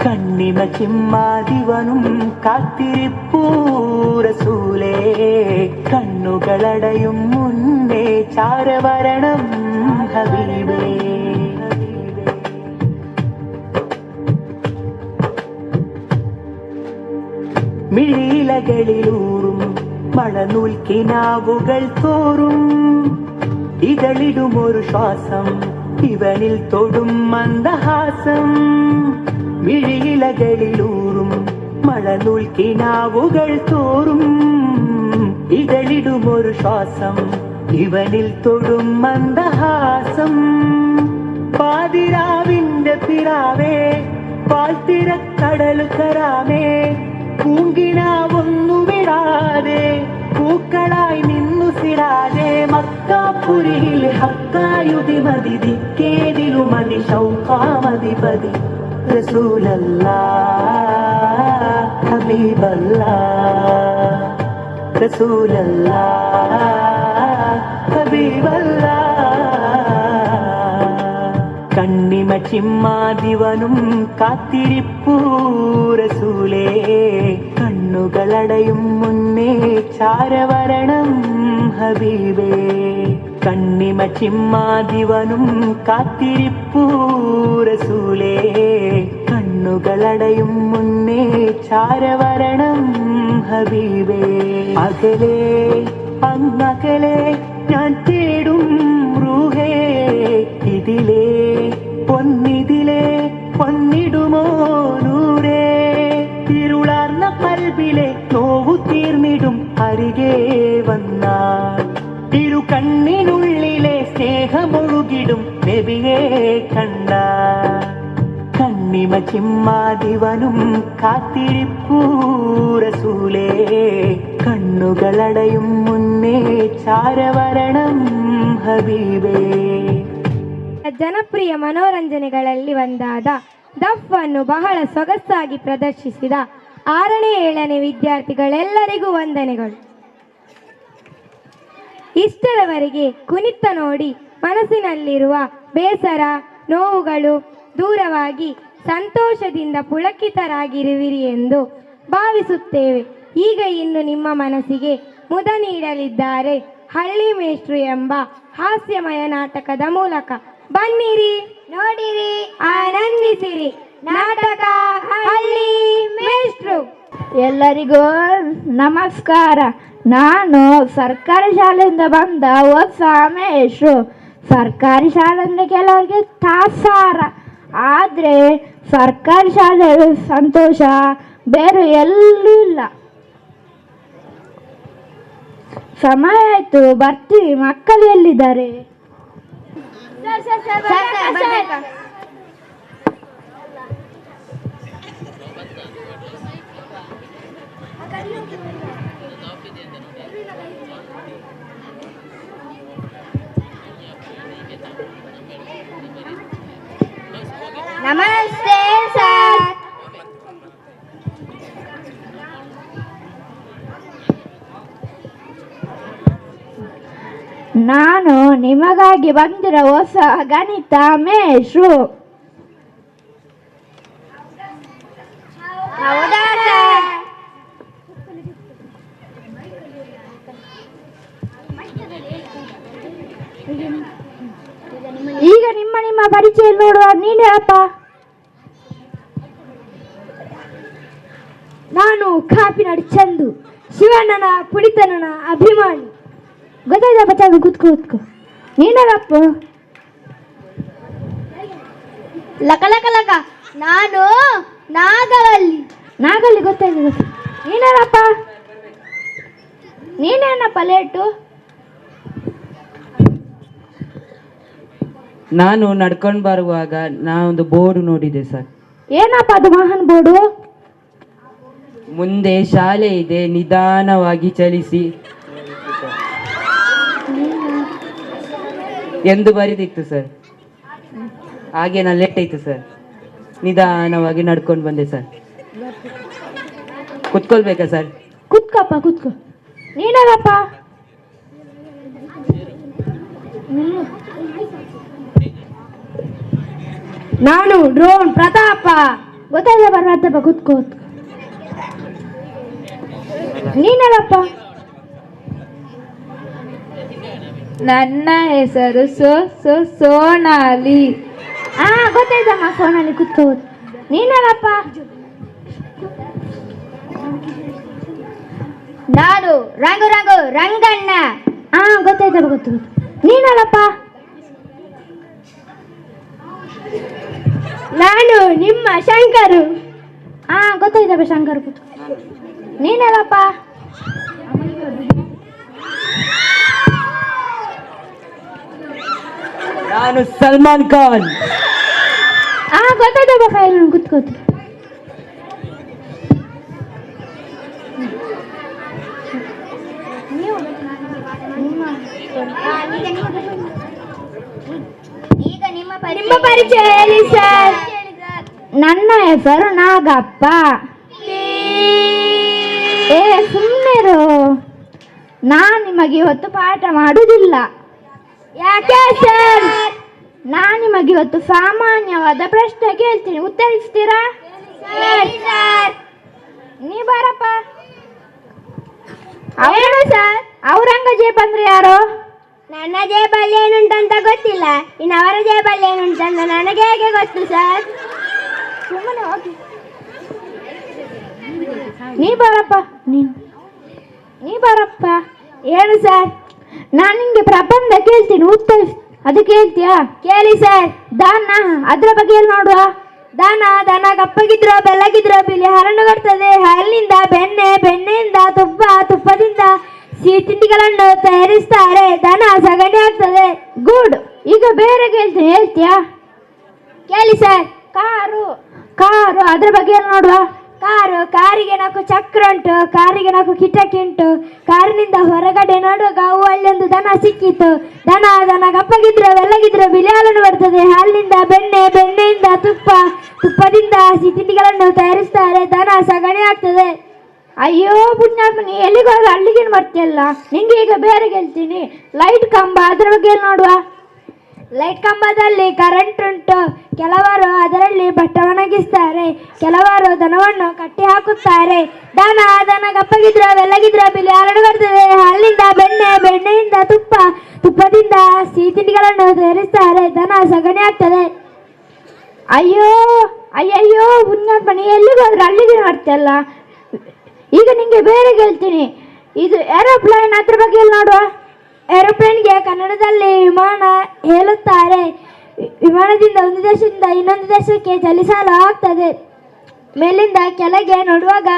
കണ്ണിമ ചിമ്മാതിവനും കാത്തിരിപ്പൂ റസൂലേ. കണ്ണുകളടയും മുന്നേ ചാരവരണം ഹബീബേ. മിഴിയിലകളിലൂറും മഴനൂൽ കിനാവുകൾ തോറും ഇതളിടുമൊരു ശ്വാസം ഇവനിൽ തൊടും മന്ദഹാസം. മിഴിയിലകളിലൂറും മഴനൂൽ കിനാവുകൾ തോറും ഇതളിടുമൊരു ശ്വാസം ഇവനിൽ തൊടും മന്ദഹാസം. പാതിരാവിന്റെ പിറാവേ, പാൽത്തിരക്കടൽ കരാമേ, പൂങ്കിനാവൊന്നു വിടാതെ പൂക്കളായി നിന്നു സിരാജേ. മക്കാപുരിയിൽ ഹക്കായുതിമതി ദിക്കേതിലുമതി ശൗക്കാമതിപതി. റസൂലല്ലാ ഹബീബല്ലാ, റസൂലല്ലാ ഹബീബല്ലാ. കണ്ണിമ ചിമ്മാതിവനും കാത്തിരിപ്പൂ റസൂലേ. കണ്ണുകളടയും മുന്നേ ചാരവരണം ഹബീബേ. കണ്ണിമ ചിമ്മാതിവനും കാത്തിരിപ്പൂ റസൂലേ. കണ്ണുകളടയും മുന്നേ ചാരവരണം ഹബീബേ. അകലെ അങ്ങകലെ ഞാൻ തേടും റൂഹേ, ഇതിലേ പൊന്നിതിലേ പൊന്നിടുമോ നൂരേ. തിരുളാർന്ന കൽബിലെ നോവു തീർന്നിടും അരികെ വന്നാൽ, തിരു കണ്ണിനുള്ളിലെ സ്നേഹമൊഴുകിടും നബിയെ കണ്ട. കണ്ണിമ ചിമ്മാതിവനും കാത്തിരിപ്പൂ റസൂലേ. കണ്ണുകളടയും മുന്നേ ചാരവരണം ഹബീബേ. ಜನಪ್ರಿಯ ಮನೋರಂಜನೆಗಳಲ್ಲಿ ಒಂದಾದ ದಫ್ ಅನ್ನು ಬಹಳ ಸೊಗಸಾಗಿ ಪ್ರದರ್ಶಿಸಿದ 6ನೇ 7ನೇ ವಿದ್ಯಾರ್ಥಿಗಳೆಲ್ಲರಿಗೂ ವಂದನೆಗಳು. ಇಷ್ಟರವರೆಗೆ ಕುಣಿತ ನೋಡಿ ಮನಸ್ಸಿನಲ್ಲಿರುವ ಬೇಸರ ನೋವುಗಳು ದೂರವಾಗಿ ಸಂತೋಷದಿಂದ ಪುಳಕಿತರಾಗಿರುವಿರಿ ಎಂದು ಭಾವಿಸುತ್ತೇವೆ. ಈಗ ಇನ್ನು ನಿಮ್ಮ ಮನಸ್ಸಿಗೆ ಮುದ ನೀಡಲಿದ್ದಾರೆ ಹಳ್ಳಿ ಮೇಷ್ಟ್ರು ಎಂಬ ಹಾಸ್ಯಮಯ ನಾಟಕದ ಮೂಲಕ. ಬನ್ನಿರಿ, ನೋಡಿರಿ, ಆನಂದಿಸಿರಿ. ನಾಟಕ ಹಳ್ಳಿ ಮೇಷ್ಟ್ರು. ಎಲ್ಲರಿಗೂ ನಮಸ್ಕಾರ. ನಾನು ಸರ್ಕಾರಿ ಶಾಲೆಯಿಂದ ಬಂದ ಹೊಸ ಮೇಷ್ಟ್ರು. ಸರ್ಕಾರಿ ಶಾಲೆ ಅಂದರೆ ಕೆಲವರಿಗೆ ತಾತ್ಸಾರ, ಆದರೆ ಸರ್ಕಾರಿ ಶಾಲೆ ಸಂತೋಷ ಬೇರೆ ಎಲ್ಲೂ ಇಲ್ಲ. ಸಮಯ ಆಯಿತು, ಬರ್ತೀವಿ. ಮಕ್ಕಳು ಎಲ್ಲಿದ್ದಾರೆ? ನಮಸ್ತೆ ಸರ್. ನಾನು ನಿಮಗಾಗಿ ಬಂದಿರೋ ಹೊಸ ಗಣಿತ ಮೇಷ್ಟ್ರು. ಹೌದಾ ಸರ್? ಬಗ್ಗೆ ನೋಡುವ. ನೀನೇನಪ್ಪ? ನಾನು ಕಾಪಿನಾಡು ಚಂದು, ಶಿವಣ್ಣನ ಪುಡಿತನನ ಅಭಿಮಾನಿ. ಗೊತ್ತಾಯ್ತಪ್ಪ ಚಂದು, ಕೂತ್ಕೋ ಕೂತ್ಕೋ. ನೀನೇನಪ್ಪ? ಲಕ ಲಕ ಲಕ, ನಾನು ನಾಗವಲ್ಲಿ. ನಾಗಲ್ಲಿ ಗೊತ್ತಾಯ್ತು ಗೊತ್ತು. ನೀನೇನಪ್ಪ? ನೀನೇನಪ್ಪ ಲೇಟು? ನಾನು ನಡ್ಕೊಂಡು ಬರುವಾಗ ನಾನೊಂದು ಬೋರ್ಡ್ ನೋಡಿದೆ ಸರ್. ಏನಪ್ಪ ಅದು ವಾಹನ ಬೋರ್ಡು? ಮುಂದೆ ಶಾಲೆ ಇದೆ, ನಿಧಾನವಾಗಿ ಚಲಿಸಿ ಎಂದು ಬರೆದಿತ್ತು ಸರ್. ಹಾಗೆ ನಾನು ಲೇಟ್ ಆಯ್ತು ಸರ್, ನಿಧಾನವಾಗಿ ನಡ್ಕೊಂಡು ಬಂದೆ ಸರ್. ಕುತ್ಕೊಳ್ಬೇಕಾ ಸರ್? ಕುತ್ಕಪ್ಪ ಕುತ್ಕೋ. ನೀನೇನಪ್ಪ? ನಾನು ಡ್ರೋನ್ ಪ್ರತಾಪ. ಗೊತ್ತಾಯ್ತಪ್ಪ ಪ್ರತಾಪ, ಕುತ್ಕೋ ಕುತ್ಕೋ. ನೀನೇನಪ್ಪ? ನನ್ನ ಹೆಸರು ಸೊ ಸೊ ಸೋನಾಲಿ. ಹಾ ಗೊತ್ತಾಯ್ತಮ್ಮ ಸೋನಾಲಿ, ಕುತ್ಕೋ ಕೂತ್ಕೋ. ನೀನೇನಪ್ಪ? ನಾನು ರಂಗು ರಂಗು ರಂಗಣ್ಣ. ಹಾ ಗೊತ್ತಾಯ್ತಪ್ಪ ಗೊತ್ತು ಗೊತ್ತು. ನೀನೇನಪ್ಪ? ನಾನು ನಿಮ್ಮ ಶಂಕರು. ಹಾ ಗೊತ್ತಾಯ್ತಪ್ಪ ಶಂಕರ್, ಕೂತ್ಕೋ. ನೀನೇನಪ್ಪ? ನಾನು ಸಲ್ಮಾನ್ ಖಾನ್. ಹಾ ಗೊತ್ತಾಯ್ತಪ್ಪ ಫೈಲ್, ಕೂತ್ಕೋತು. ಈಗ ನಿಮ್ಮ ಪರಿಚಯ ಹೇಳಿ ಸರ್. ನನ್ನ ಹೆಸರು ನಾಗಪ್ಪ. ಏ ಸುಮ್ಮನೆರು, ನಾನು ನಿಮಗೆ ಇವತ್ತು ಪಾಠ ಮಾಡುವುದಿಲ್ಲ. ಯಾಕೆ ಸರ್? ನಾನು ನಿಮಗೆ ಇವತ್ತು ಸಾಮಾನ್ಯವಾದ ಪ್ರಶ್ನೆ ಕೇಳ್ತೀನಿ, ಉತ್ತರಿಸ್ತೀರಾ? ಸರ್. ನೀ ಬಾರಪ್ಪ. ಏನು ಸರ್? ಔರಂಗಜೇಬ್ ಅಂದ್ರೆ ಯಾರು? ನನ್ನ ಜೇಬಲ್ಲಿ ಏನುಂಟಂತ ಗೊತ್ತಿಲ್ಲ, ಇನ್ನು ಅವರ ಜೇಬಲ್ಲಿ ಏನುಂಟಂತ ನನಗೆ ಹೇಗೆ ಗೊತ್ತು ಸರ್? ಸುಮ್ಮನೆ ಹೋಗಿ. ನೀ ಬಾರಪ್ಪ, ನೀನು ನೀ ಬಾರಪ್ಪ. ಏನು ಸರ್? ನಾನು ನಿಂಗೆ ಪ್ರಬಂಧ ಕೇಳ್ತೀನಿ, ಉತ್ತರಿಸ್, ಅದು ಕೇಳ್ತೀಯಾ? ಕೇಳಿ ಸರ್. ದಾನ ಅದರ ಬಗ್ಗೆ ಎಲ್ಲಿ ನೋಡುವ? ದನ ದನ ಕಪ್ಪಗಿದ್ರು ಬೆಳ್ಳಗಿದ್ರು ಬಿಳಿ ಹರಳು ಬರ್ತದೆ. ಹಾಲಿನಿಂದ ಬೆಣ್ಣೆ, ಬೆಣ್ಣೆಯಿಂದ ತುಪ್ಪ, ತುಪ್ಪದಿಂದ ಸಿಹಿ ತಿಂಡಿಗಳನ್ನು ತಯಾರಿಸ್ತಾರೆ. ದನ ಸಗಣಿ ಆಗ್ತದೆ. ಗುಡ್. ಈಗ ಬೇರೆ ಕೇಳ್ತೀನಿ, ಹೇಳ್ತೀಯಾ? ಕೇಳಿ sir. Car car ಅದರ ಬಗ್ಗೆ ಎಲ್ಲಿ ನೋಡುವ? ಕಾರು ಕಾರಿಗೆ ನಾಲ್ಕು ಚಕ್ರ ಉಂಟು, ಕಾರಿಗೆ ನಾಲ್ಕು ಕಿಟಕಿ ಉಂಟು. ಕಾರಿನಿಂದ ಹೊರಗಡೆ ನೋಡುವಾಗ ಅಲ್ಲೊಂದು ದನ ಸಿಕ್ಕಿತು. ದನ ದನ ಕಪ್ಪಗಿದ್ರು ಬೆಳ್ಳಗಿದ್ರು ಬಿಳಿ ಹಾಲನ್ನು ಬರ್ತದೆ. ಹಾಲಿನಿಂದ ಬೆಣ್ಣೆ, ಬೆಣ್ಣೆಯಿಂದ ತುಪ್ಪ, ತುಪ್ಪದಿಂದ ಸಿಹಿ ತಿಂಡಿಗಳನ್ನು ತಯಾರಿಸ್ತಾರೆ. ದನ ಸಗಣಿ ಆಗ್ತದೆ. ಅಯ್ಯೋ ಪುಣ್ಯಾತ್ಮ, ನೀ ಎಲ್ಲಿಗೆ ಹೋದ್ರೆ ಅಲ್ಲಿಗೇನು ಬರ್ತೀಯಲ್ಲ. ನಿಂಗೆ ಈಗ ಬೇರೆ ಕೇಳ್ತೀನಿ. ಲೈಟ್ ಕಂಬ ಅದರ ಬಗ್ಗೆ ಎಲ್ಲಿ ನೋಡುವ? ಲೈಟ್ ಕಂಬದಲ್ಲಿ ಕರೆಂಟ್ ಉಂಟು. ಕೆಲವರು ಅದರಲ್ಲಿ ಬಟ್ಟೆ ಒಣಗಿಸ್ತಾರೆ, ಕೆಲವರು ದನವನ್ನು ಕಟ್ಟಿ ಹಾಕುತ್ತಾರೆ. ದನ ದನ ಕಪ್ಪಗಿದ್ರು ಬೆಳ್ಳಗಿದ್ರು ಬಿಳಿ ಹಾಲನ್ನು ಬರ್ತದೆ. ಹಾಲಿನಿಂದ ಬೆಣ್ಣೆ, ಬೆಣ್ಣೆಯಿಂದ ತುಪ್ಪ, ತುಪ್ಪದಿಂದ ಸಿಹಿ ತಿಂಡಿಗಳನ್ನು ತಯಾರಿಸ್ತಾರೆ. ದನ ಸಗಣಿ ಆಗ್ತದೆ. ಅಯ್ಯೋ ಅಯ್ಯಯ್ಯೋ ಪುಣ್ಯಾತ್ಮ, ನೀ ಎಲ್ಲಿಗೆ ಹೋದ್ರೆ ಅಲ್ಲಿಗೆ ಬರ್ತೀಯಲ್ಲ. ಈಗ ನಿಂಗೆ ಬೇರೆ ಕೇಳ್ತೀನಿ. ಇದು ಏರೋಪ್ಲೇನ್ ಅದ್ರ ಬಗ್ಗೆ ಎಲ್ಲಿ ನೋಡುವ? ಏರೋಪ್ಲೇನ್ಗೆ ಕನ್ನಡದಲ್ಲಿ ವಿಮಾನ ಹೇಳುತ್ತಾರೆ. ವಿಮಾನದಿಂದ ಒಂದು ದೇಶದಿಂದ ಇನ್ನೊಂದು ದೇಶಕ್ಕೆ ಚಲಿಸಲು ಆಗ್ತದೆ. ಮೇಲಿಂದ ಕೆಳಗೆ ನೋಡುವಾಗ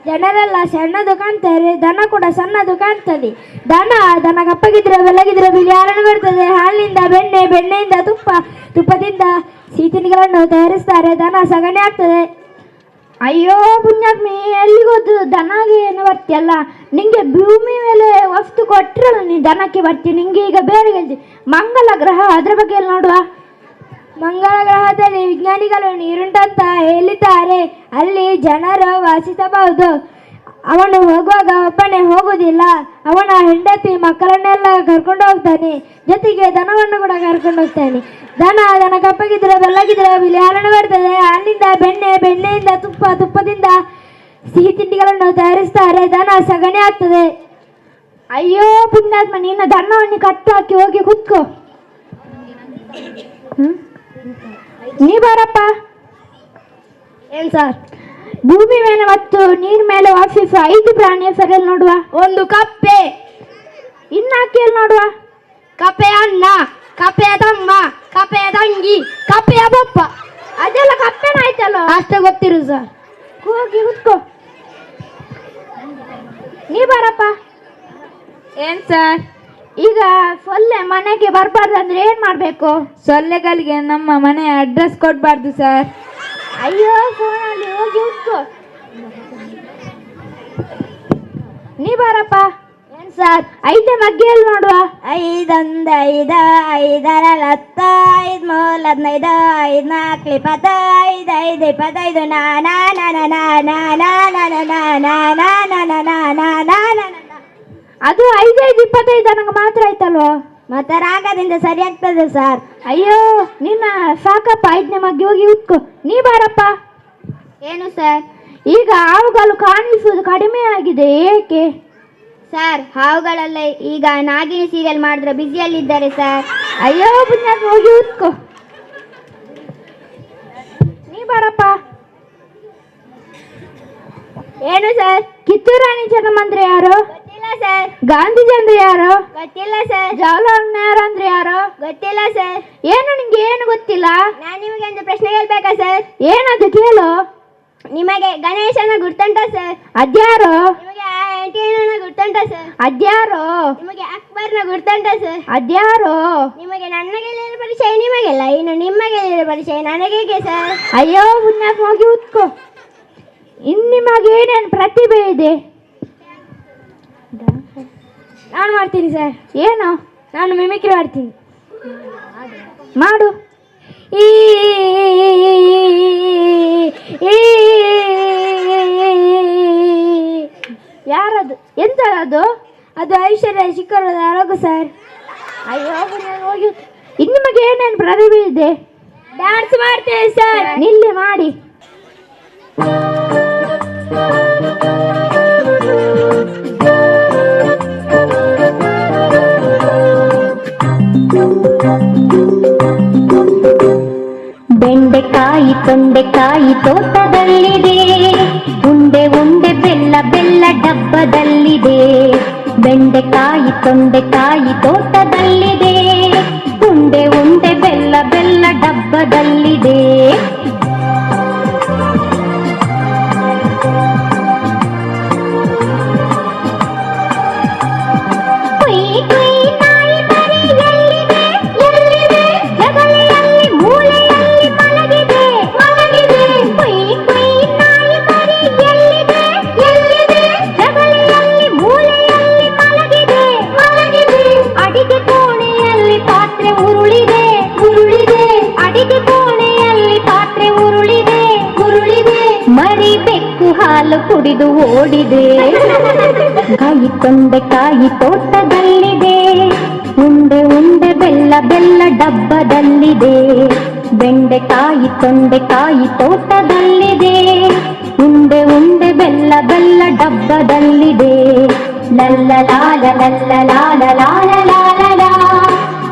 ಜನರೆಲ್ಲ ಸಣ್ಣದು ಕಾಣ್ತಾರೆ, ದನ ಕೂಡ ಸಣ್ಣದು ಕಾಣ್ತದೆ. ದನ ದನ ಕಪ್ಪಗಿದ್ರೆ ಬೆಳ್ಳಗಿದ್ರೆ ಬಿಳಿ ಹಾಲನ್ನು ಬರ್ತದೆ. ಹಾಲಿನಿಂದ ಬೆಣ್ಣೆ, ಬೆಣ್ಣೆಯಿಂದ ತುಪ್ಪ, ತುಪ್ಪದಿಂದ ಸಿಹಿ ತಿಂಡಿಗಳನ್ನು ತಯಾರಿಸ್ತಾರೆ. ದನ ಸಗಣಿ ಆಗ್ತದೆ. ಅಯ್ಯೋ ಪುಣ್ಯಾತ್ಮಿ, ಎಲ್ಲಿಗೋದು ದನಗೆ ಏನು ಬರ್ತೀಯಲ್ಲ. ನಿಂಗೆ ಭೂಮಿ ಮೇಲೆ ವಸ್ತು ಕೊಟ್ಟರಲ್ಲ, ನೀ ದನಕ್ಕೆ ಬರ್ತೀಯ. ನಿಂಗೆ ಈಗ ಬೇರೆ ಹೇಳ್ತೀನಿ. ಮಂಗಲ ಗ್ರಹ ಅದ್ರ ಬಗ್ಗೆ ಎಲ್ಲಿ ನೋಡುವ? ಮಂಗಳ ಗ್ರಹದಲ್ಲಿ ವಿಜ್ಞಾನಿಗಳು ನೀರುಂಟಂತ ಹೇಳಿದ್ದಾರೆ. ಅಲ್ಲಿ ಜನರು ವಾಸಿಸಬಹುದು. ಅವನು ಹೋಗುವಾಗ ಒಬ್ಬನೇ ಹೋಗುವುದಿಲ್ಲ, ಅವನ ಹೆಂಡತಿ ಮಕ್ಕಳನ್ನೆಲ್ಲ ಕರ್ಕೊಂಡು ಹೋಗ್ತಾನೆ. ಜೊತೆಗೆ ದನವನ್ನು ಕೂಡ ಕರ್ಕೊಂಡು ಹೋಗ್ತಾನೆ. ದನ ದನ ಕಪ್ಪಗಿದ್ರೆ ಬೆಳ್ಳಗಿದ್ರೆ ಬಿಳಿ ಹಾಲನ್ನು ಬರ್ತದೆ. ಹಾಲಿನಿಂದ ಬೆಣ್ಣೆ, ಬೆಣ್ಣೆಯಿಂದ ತುಪ್ಪ, ತುಪ್ಪದಿಂದ ಸಿಹಿ ತಿಂಡಿಗಳನ್ನು ತಯಾರಿಸ್ತಾರೆ. ದನ ಸಗಣಿ ಆಗ್ತದೆ. ಅಯ್ಯೋ ಪುಣ್ಯಾತ್ಮ, ನಿನ್ನ ದನವನ್ನು ಕಟ್ಟು ಹಾಕಿ ಹೋಗಿ ಕೂತ್ಕೋ. ಹ್ಮ್? ನೀ ಬಾರಪ್ಪ. ಏನ್ ಸರ್? ಭೂಮಿ ಮೇಲೆ ಮತ್ತು ನೀರ್ ಮೇಲೆ ವಾಸಿಸುವ 5 ಪ್ರಾಣಿ ಹೆಸರಲ್ಲಿ ನೋಡುವ. ಒಂದು ಕಪ್ಪೆ. ಇನ್ನಾಕೇಳಿ ನೋಡುವ. ಕಪ್ಪೆಯ ಅಣ್ಣ, ಕಪ್ಪೆಯ ತಮ್ಮ, ಕಪ್ಪೆಯ ತಂಗಿ, ಕಪ್ಪೆಯ ಪಪ್ಪ. ಅದೆಲ್ಲ ಕಪ್ಪೆನ ಆಯ್ತಲ್ಲ. ಅಷ್ಟೇ ಗೊತ್ತಿರು ಸರ್. ಹೋಗಿ ಕುತ್ಕೋ. ನೀ ಬಾರಪ್ಪ. ಏನ್ ಸರ್? ಈಗ ಸೊಳ್ಳೆ ಮನೆಗೆ ಬರಬಾರ್ದು ಅಂದ್ರೆ ಏನ್ ಮಾಡ್ಬೇಕು? ಸೊಳ್ಳೆಗಳಿಗೆ ನಮ್ಮ ಮನೆಯ ಅಡ್ರೆಸ್ ಕೊಡಬಾರ್ದು ಸರ್. ಅಯ್ಯೋ, ಫೋನಲ್ಲಿ ಹೋಗಿ ಉತ್ಕೋ. ನೀ ಬಾರಪ್ಪ. ಏನ್ ಸರ್? ಐದೇ ಮಗ್ಗೆಯಲ್ಲಿ ನೋಡುವ. 5 1 5 5 10 5 3 15 5 4 25 5 25 ನಾ ನಾ ನಾ ನಾ ನಾ ನಾ ನಾ ನಾ ನಾ ನಾ ನಾ ನಾ ನಾ ನಾ ನಾ ನಾ ನಾ. ಅದು 5 5 25 ನನಗೆ ಮಾತ್ರ ಆಯ್ತಲ್ವ? ಮತ್ತೆ ರಾಗದಿಂದ ಸರಿ ಆಗ್ತದೆ ಸರ್. ಅಯ್ಯೋ, ನಿನ್ನ ಸಾಕಪ್ಪ. ಐದನೇ ಮಗ್ಗಿ ಹೋಗಿ ಉತ್ಕೋ. ನೀ ಬಾರಪ್ಪ. ಏನು ಸರ್? ಈಗ ಹಾವುಗಳು ಕಾಣಿಸುವುದು ಕಡಿಮೆ ಆಗಿದೆ, ಏಕೆ? ಸರ್, ಹಾವುಗಳೆಲ್ಲ ಈಗ ನಾಗಿಣಿ ಸೀರಿಯಲ್ ಮಾಡಿದ್ರೆ ಬ್ಯುಸಿಯಲ್ಲಿದ್ದಾರೆ ಸರ್. ಅಯ್ಯೋ ಪುಣ್ಯಾತ್ಮ, ಹೋಗಿ ಉತ್ಕೋ. ನೀ ಬಾರಪ್ಪ. ಏನು ಸರ್? ಕಿತ್ತೂರು ರಾಣಿ ಚೆನ್ನಮ್ಮ ಅಂದ್ರೆ ಯಾರು? ಗೊತ್ತಿಲ್ಲ ಸರ್. ಗಾಂಧೀಜಿ ಅಂದ್ರೆ ಯಾರು? ಗೊತ್ತಿಲ್ಲ ಸರ್. ಜವಾಹರ್ಲಾಲ್ ನೆಹರು ಅಂದ್ರೆ ಯಾರು? ಗೊತ್ತಿಲ್ಲ ಸರ್. ಏನು ನಿಂಗೆ ಏನು ಗೊತ್ತಿಲ್ಲ? ನಾನು ನಿಮಗೆ ಒಂದು ಪ್ರಶ್ನೆ ಕೇಳ್ಬೇಕಾ ಸರ್? ಏನದು ಕೇಳು. ನಿಮಗೆ ಗಣೇಶನ ಗುರ್ತುಂಟ ಸರ್? ಅದ್ಯಾರು? ನಿಮಗೆ ಆಂಟಿನ ಗುರ್ತುಂಟ ಸರ್? ಅದ್ಯಾರು? ನಿಮಗೆ ಅಕ್ಬರ್ನ ಗುರ್ತುಂಟ ಸರ್? ಅದ್ಯಾರು? ನಿಮಗೆ ನನ್ನ ಗೆಳೆಯರ ಪರಿಚಯ ನಿಮಗೆಲ್ಲ, ಇನ್ನು ನಿಮ್ಮ ಗೆಳೆಯರ ಪರಿಚಯ ನನಗೇಗೆ ಸರ್? ಅಯ್ಯೋ ಪುಣ್ಯಾತ್ಮ, ಹೋಗಿ ಉತ್ಕೋ. ಇನ್ನು ನಿಮಗೆ ಏನೇನು ಪ್ರತಿಭೆ ಇದೆ? ನಾನು ಮಾಡ್ತೀನಿ ಸರ್. ಏನು? ನಾನು ಮಿಮಿಕ್ರಿ ಮಾಡ್ತೀನಿ. ಮಾಡು. ಈ ಈ ಯಾರದು? ಎಂತ ಅದು? ಅದು ಐಶ್ವರ್ಯ ಶಿಖರದ ಅರಗು ಸರ್. ಅಯ್ಯೋ ಪುಣ್ಯಾತ್ಮ, ಹೋಗಿ. ಇನ್ನು ನಿಮಗೆ ಏನೇನು ಪ್ರತಿಭೆ ಇದೆ? ಡ್ಯಾನ್ಸ್ ಮಾಡ್ತೇವೆ ಸರ್. ನಿಲ್ಲಿ ಮಾಡಿ. ಬೆಂಡೆಕಾಯಿ ತೊಂಡೆಕಾಯಿ ತೋಟದಲ್ಲಿದೆ, ಉಂಡೆ ಉಂಡೆ ಬೆಲ್ಲ ಬೆಲ್ಲ ಡಬ್ಬದಲ್ಲಿದೆ. ಬೆಂಡೆಕಾಯಿ ತೊಂಡೆಕಾಯಿ ತೋಟದಲ್ಲಿದೆ, ಉಂಡೆ ಉಂಡೆ ಬೆಲ್ಲ ಬೆಲ್ಲ ಡಬ್ಬದಲ್ಲಿದೆ. ಕುಯ್ ಕುಯ್ ನಾಯಿ ಮರಿ ಎಲ್ಲಿದೆ ಎಲ್ಲಿದೆ, ಜಗಲಿಯಲ್ಲಿ ಮೂಲೆಯಲ್ಲಿ ಮಲಗಿದೆ ಮಲಗಿದೆ. ಕುಯ್ ಕುಯ್ ನಾಯಿ ಮರಿ ಎಲ್ಲಿದೆ ಎಲ್ಲಿದೆ, ಜಗಲಿಯಲ್ಲಿ ಮೂಲೆಯಲ್ಲಿ ಮಲಗಿದೆ ಮಲಗಿದೆ. ಅಡಿಗೆ ಕೋಣೆಯಲ್ಲಿ ಪಾತ್ರೆ ಉರುಳಿದೆ ಉರುಳಿದೆ, ಅಡಿಗೆ ಕೋಣೆಯಲ್ಲಿ ಪಾತ್ರೆ ಉರುಳಿದೆ ಉರುಳಿದೆ. ಮರಿ ಬೆಕ್ಕು ಹಾಲು ಕುಡಿದು ಓಡಿದೆ. ಕಾಯಿ ತೊಂಡೆಕಾಯಿ ತೋಟದಲ್ಲಿದೆ, ಉಂಡೆ ಉಂಡೆ ಬೆಲ್ಲ ಬೆಲ್ಲ ಡಬ್ಬದಲ್ಲಿದೆ. ಬೆಂಡೆಕಾಯಿ ತೊಂಡೆಕಾಯಿ ತೋಟದಲ್ಲಿದೆ, ಉಂಡೆ ಉಂಡೆ ಬೆಲ್ಲ ಬೆಲ್ಲ ಡಬ್ಬದಲ್ಲಿದೆ. ಲಲ್ಲ ಲಾಲ ಲಲ್ಲ ಲಾಲ ಲಾಲ ಲಾಲ ಲಾ,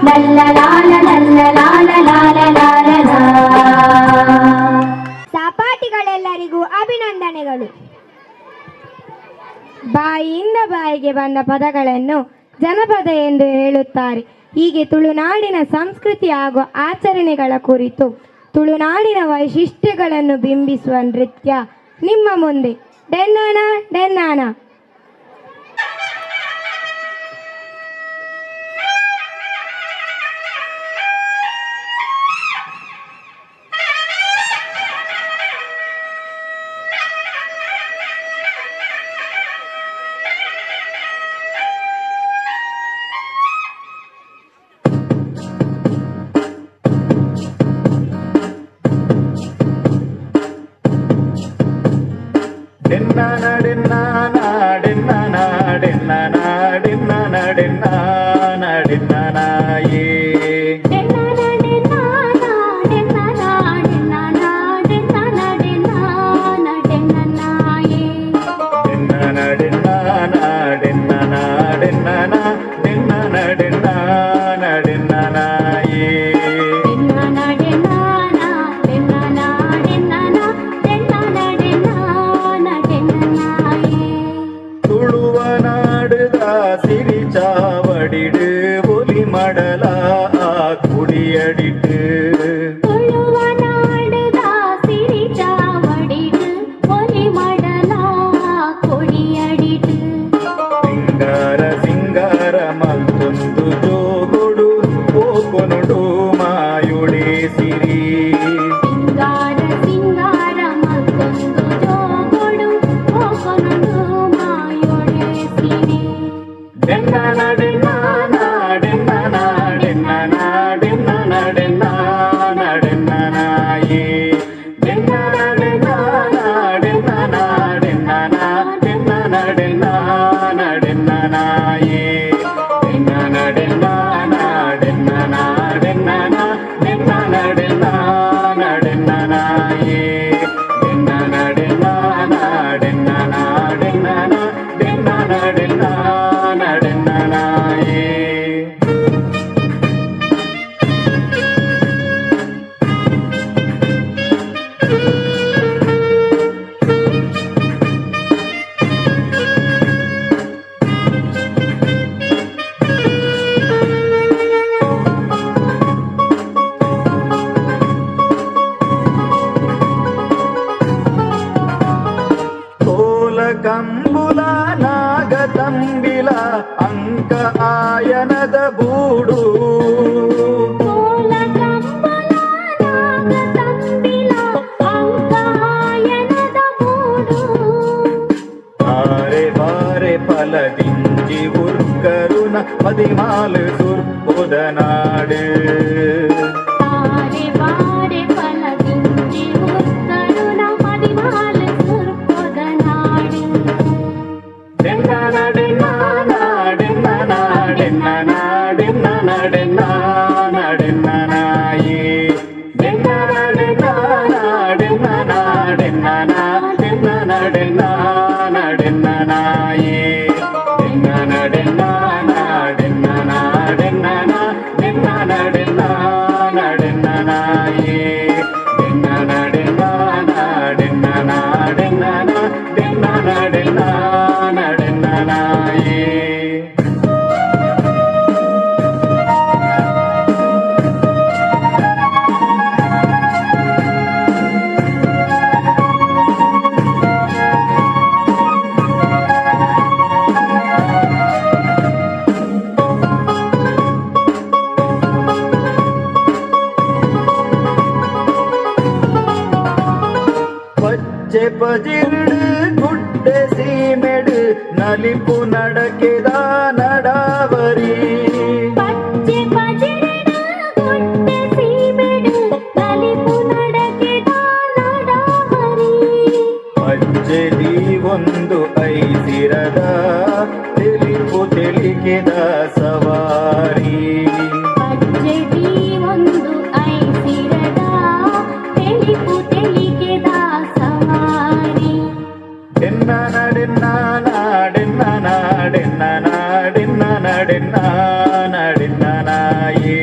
ಲಲ್ಲ ಲಾಲ ಲಲ್ಲ ಲಾಲ ಲಾಲ ಲಾಲ ಲಾ. ಸಹಪಾಠಿಗಳೆಲ್ಲರಿಗೂ ಅಭಿನಂದನೆಗಳು. ಬಾಯಿಯಿಂದ ಬಾಯಿಗೆ ಬಂದ ಪದಗಳನ್ನು ಜನಪದ ಎಂದು ಹೇಳುತ್ತಾರೆ. ಹೀಗೆ ತುಳುನಾಡಿನ ಸಂಸ್ಕೃತಿ ಹಾಗೂ ಆಚರಣೆಗಳ ಕುರಿತು ತುಳುನಾಡಿನ ವೈಶಿಷ್ಟ್ಯಗಳನ್ನು ಬಿಂಬಿಸುವ ನೃತ್ಯ ನಿಮ್ಮ ಮುಂದೆ ಡೆನ್ನಾನ ಡೆನ್ನಾನ. ಡೆನ್ನಾನ ಡೆನ್ನಾನ ಡೆನ್ನಾನ ಡೆನ್ನಾನ ಡೆನ್ನಾನ ಡೆನ್ನಾನಾಯೇ. ಡೆನ್ನಾನ ಡೆನ್ನಾನ ಡೆನ್ನಾನ ಡೆನ್ನಾನ ಡೆನ್ನಾನ ಡೆನ್ನಾನ ಡೆನ್ನಾನಾಯೇ. ಡೆನ್ನಾನ ಡೆನ್ನಾನ ಕೋಲ ಕಂಬುಲ ನಾಗ ತಂಬಿಲ ಅಂಕ ಆಯನದ ಬೂಡು. ಕೋಲ ಕಂಬುಲ ನಾಗ ತಂಬಿಲ ಅಂಕ ಆಯನದ ಬೂಡು. ಬಾರೆ ಬಾರೆ ಫಲದಿಂಜಿ ಉರ್ಕರುನ ಪದಿಮಾಲು ಸುರ್ಪುದ ನಾಡು. ಬಾರೆ ಬಾರೆ ಫಲದಿಂಜಿ ಉರ್ಕರುನ ಪದಿಮಾಲು ಸುರ್ಪುದ ನಾಡು. ಡೆನ್ನಡೆನ್ನಡೆನ್ನಡೆನ್ನಡೆನ್ನಡೆನ್ನಡೆನ್ನಡೆನ್ನನಾಯಿ. ಡೆನ್ನಡೆನ್ನಡೆನ್ನಡೆನ್ನಡೆನ್ನಡೆನ್ನನಾಯಿ. ಡೆನ್ನಡೆನ್ನಡೆನ್ನಡೆನ್ನಡೆನ್ನಡೆನ್ನನಾಯಿ. ಡೆನ್ನಡೆನ್ನಡೆನ್ನಡೆನ್ನಡೆನ್ನಡೆನ್ನನಾಯಿ. ಪಚ್ಚೆ ಪಜಿರ್ಡು ಗುಡ್ಡೆ ಸೀಮೆಡು ನಲಿಪು ನಡಕೆದ ನಡಾವರಿ. ಪಚ್ಚೆ ಪಜಿರ್ಡು ಗುಡ್ಡೆ ಸೀಮೆಡು ನಲಿಪು ನಡಕೆದ ನಡಾವರಿ. ಪಚ್ಚೆ ದೀವೊಂದು ಐಸಿರದ ತಿಳಿಪು ತಿಳಿಕೆದ ಸವಾರಿ. ಪಚ್ಚೆ ದೀವೊಂದು ಐಸಿರದ ತಿಳಿಪು ತಿಳಿಕೆದ ಸವಾರಿ. ಡೆನ್ನಡೆನ್ನಡೆನ್ನಡೆನ್ನಡೆನ್ನಡೆನ್ನಡೆನ್ನನಾಯಿ.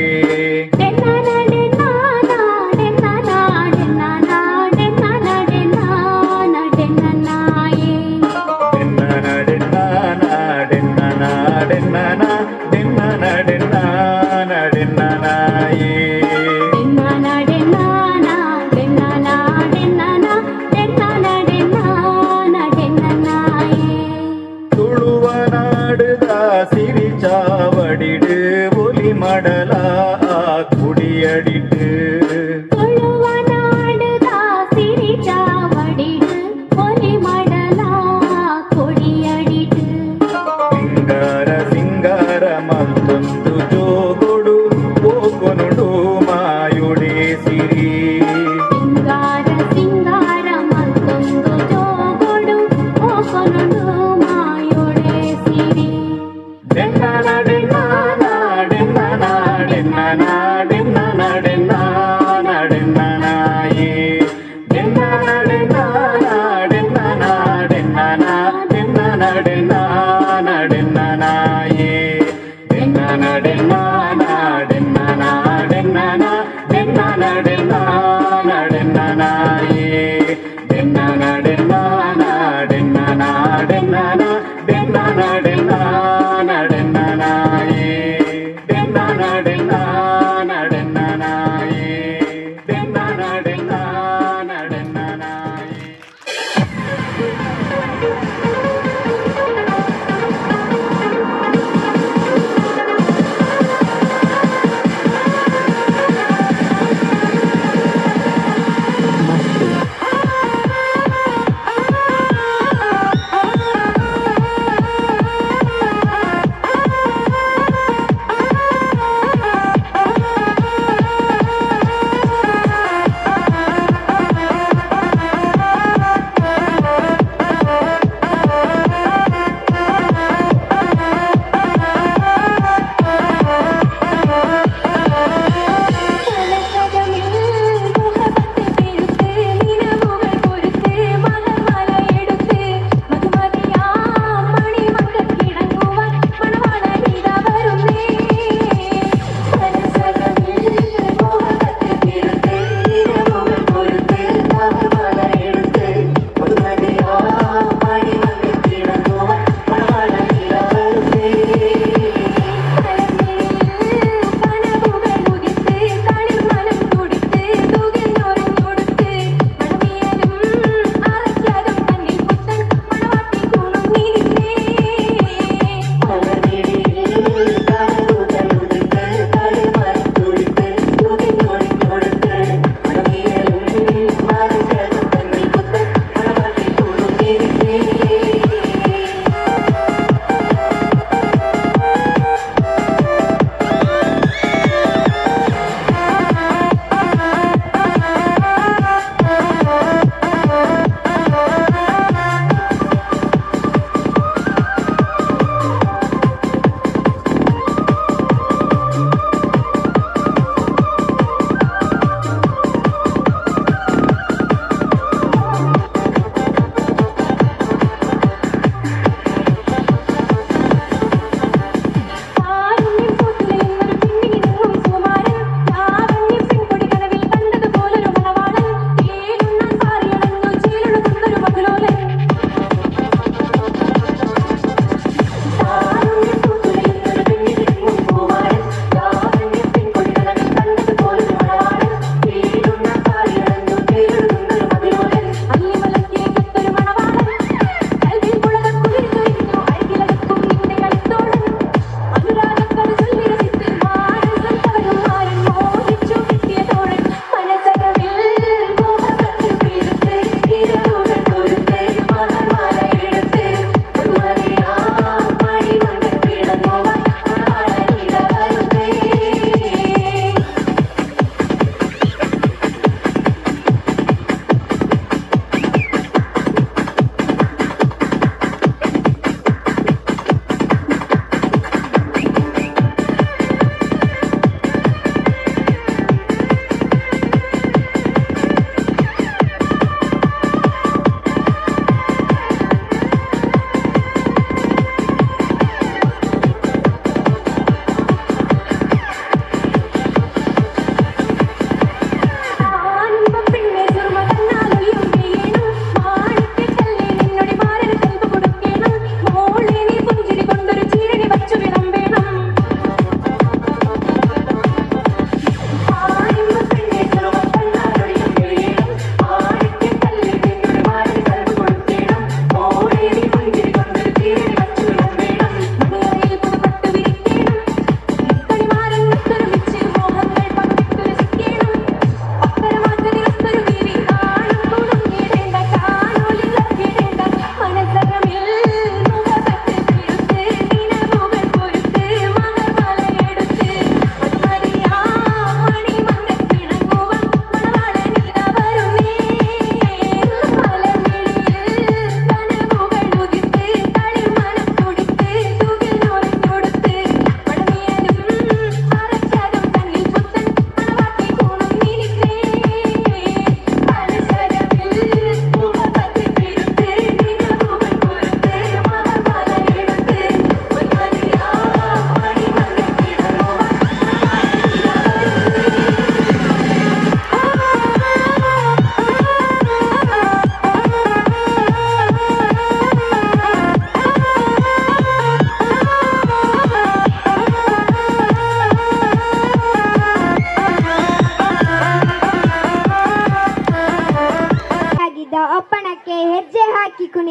ಡೆನ್ನಡೆನ್ನಡೆನ್ನಡೆನ್ನಡೆನ್ನಡೆನ್ನಡೆನ್ನನಾಯಿ. ಡೆನ್ನಡೆನ್ನಡೆನ್ನಡೆನ್ನಡೆನ್ನಡೆನ್ನನಾಯಿ. ಡೆನ್ನಡೆನ್ನಡೆನ್ನಡೆನ್ನಡೆನ್ನಡೆನ್ನಡೆನ್ನನಾಯಿ. ತುಳುವ ನಾಡುದ ಸಿರಿಚಾವಡಿಡು ಒಲಿ ಮಡಲ ಕುಡಿಯಡಿட்டு. ತುಳುವ ನಾಡುದ ಸಿರಿಚಾವಡಿಡು ಒಲಿ ಮಡಲ ಕೊಡಿಯಡಿಟು. ಸಿಂಗಾರ ಸಿಂಗಾರ ಮತ್ತೊಂದು ಜೋಗೊಡು ಪೋಕೊನುಡು ಮಾಯುಡೆ ಸಿರಿ. ಸಿಂಗಾರ ಸಿಂಗಾರ ಮತ್ತೊಂದು ಜೋಗೊಡು ಓಕೊನುಡು ಮಾಯೋಡೆ ಸಿರಿ. ಡೆನ್ನಡೆನ್ನಡೆನ್ನಡೆನ್ನಡೆನ್ನಡೆನ್ನಡೆನ್ನನಾಯಿ. ಡೆನ್ನಡೆನ್ನಡೆನ್ನಡೆನ್ನಡೆನ್ನಡೆನ್ನನಾಯಿ. ಡೆನ್ನಡೆನ್ನಡೆನ್ನಡೆನ್ನಡೆನ್ನಡೆನ್ನನಾಯಿ. ಡೆನ್ನಡೆನ್ನಡೆನ್ನಡೆನ್ನಡೆನ್ನಡೆನ್ನನಾಯಿ. ಡೆನ್ನಡೆನ್ನಡೆನ್ನನಾಯಿ. ಡೆನ್ನಡೆನ್ನಡೆನ್ನನಾಯಿ.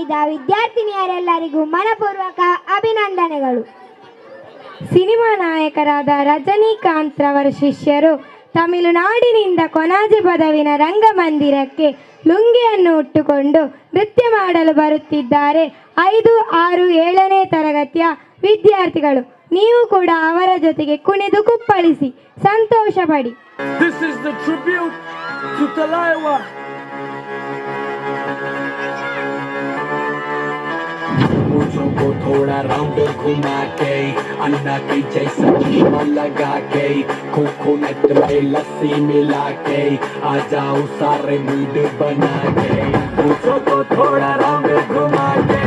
ಮಾಡಿದ ವಿದ್ಯಾರ್ಥಿನಿಯರೆಲ್ಲರಿಗೂ ಮನಪೂರ್ವಕ ಅಭಿನಂದನೆಗಳು. ಸಿನಿಮಾ ನಾಯಕರಾದ ರಜನಿಕಾಂತ್ ರವರ ಶಿಷ್ಯರು ತಮಿಳುನಾಡಿನಿಂದ ಕೊನಾಜಿ ಪದವಿನ ರಂಗಮಂದಿರಕ್ಕೆ ಲುಂಗಿಯನ್ನು ಉಟ್ಟುಕೊಂಡು ನೃತ್ಯ ಮಾಡಲು ಬರುತ್ತಿದ್ದಾರೆ 5, 6, 7ನೇ ತರಗತಿಯ ವಿದ್ಯಾರ್ಥಿಗಳು. ನೀವು ಕೂಡ ಅವರ ಜೊತೆಗೆ ಕುಣಿದು ಕುಪ್ಪಳಿಸಿ ಸಂತೋಷ ಪಡಿ. This is the tribute to Talaiwa. मूछों को थोड़ा राउंड घुमा के, अन्ना के जैसा चश्मा लगा के, कोकोनट में लस्सी मिला के, आ जाओ सारे मूड बना के। मूछों को थोड़ा राउंड घुमा के,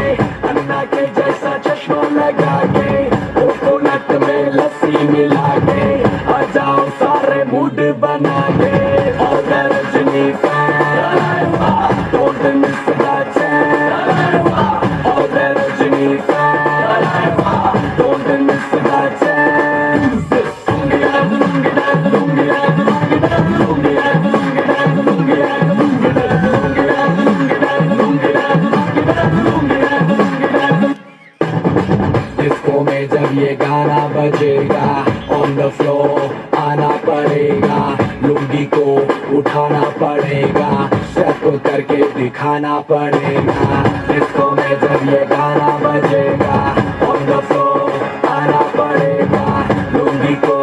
अन्ना के जैसा चश्मा लगा के, कोकोनट में लस्सी मिला के, आ जाओ सारे मूड बना के। और Rajini fan, don't miss the chance. All the Rajini fan, don't miss the chance. Lungi dance, lungi dance, lungi dance, lungi dance, lungi dance, lungi dance, lungi dance, lungi dance, lungi dance, lungi dance, lungi dance, lungi dance, lungi dance, lungi dance. Disco में जब ये गाना बजेगा, on the floor आना पड़ेगा, लुंगी को उठाना पड़ेगा, स्टेप करके दिखाना पड़ेगा। डिस्को में जब ये गाना बजेगा, ऑन the floor आना पड़ेगा, लुंगी को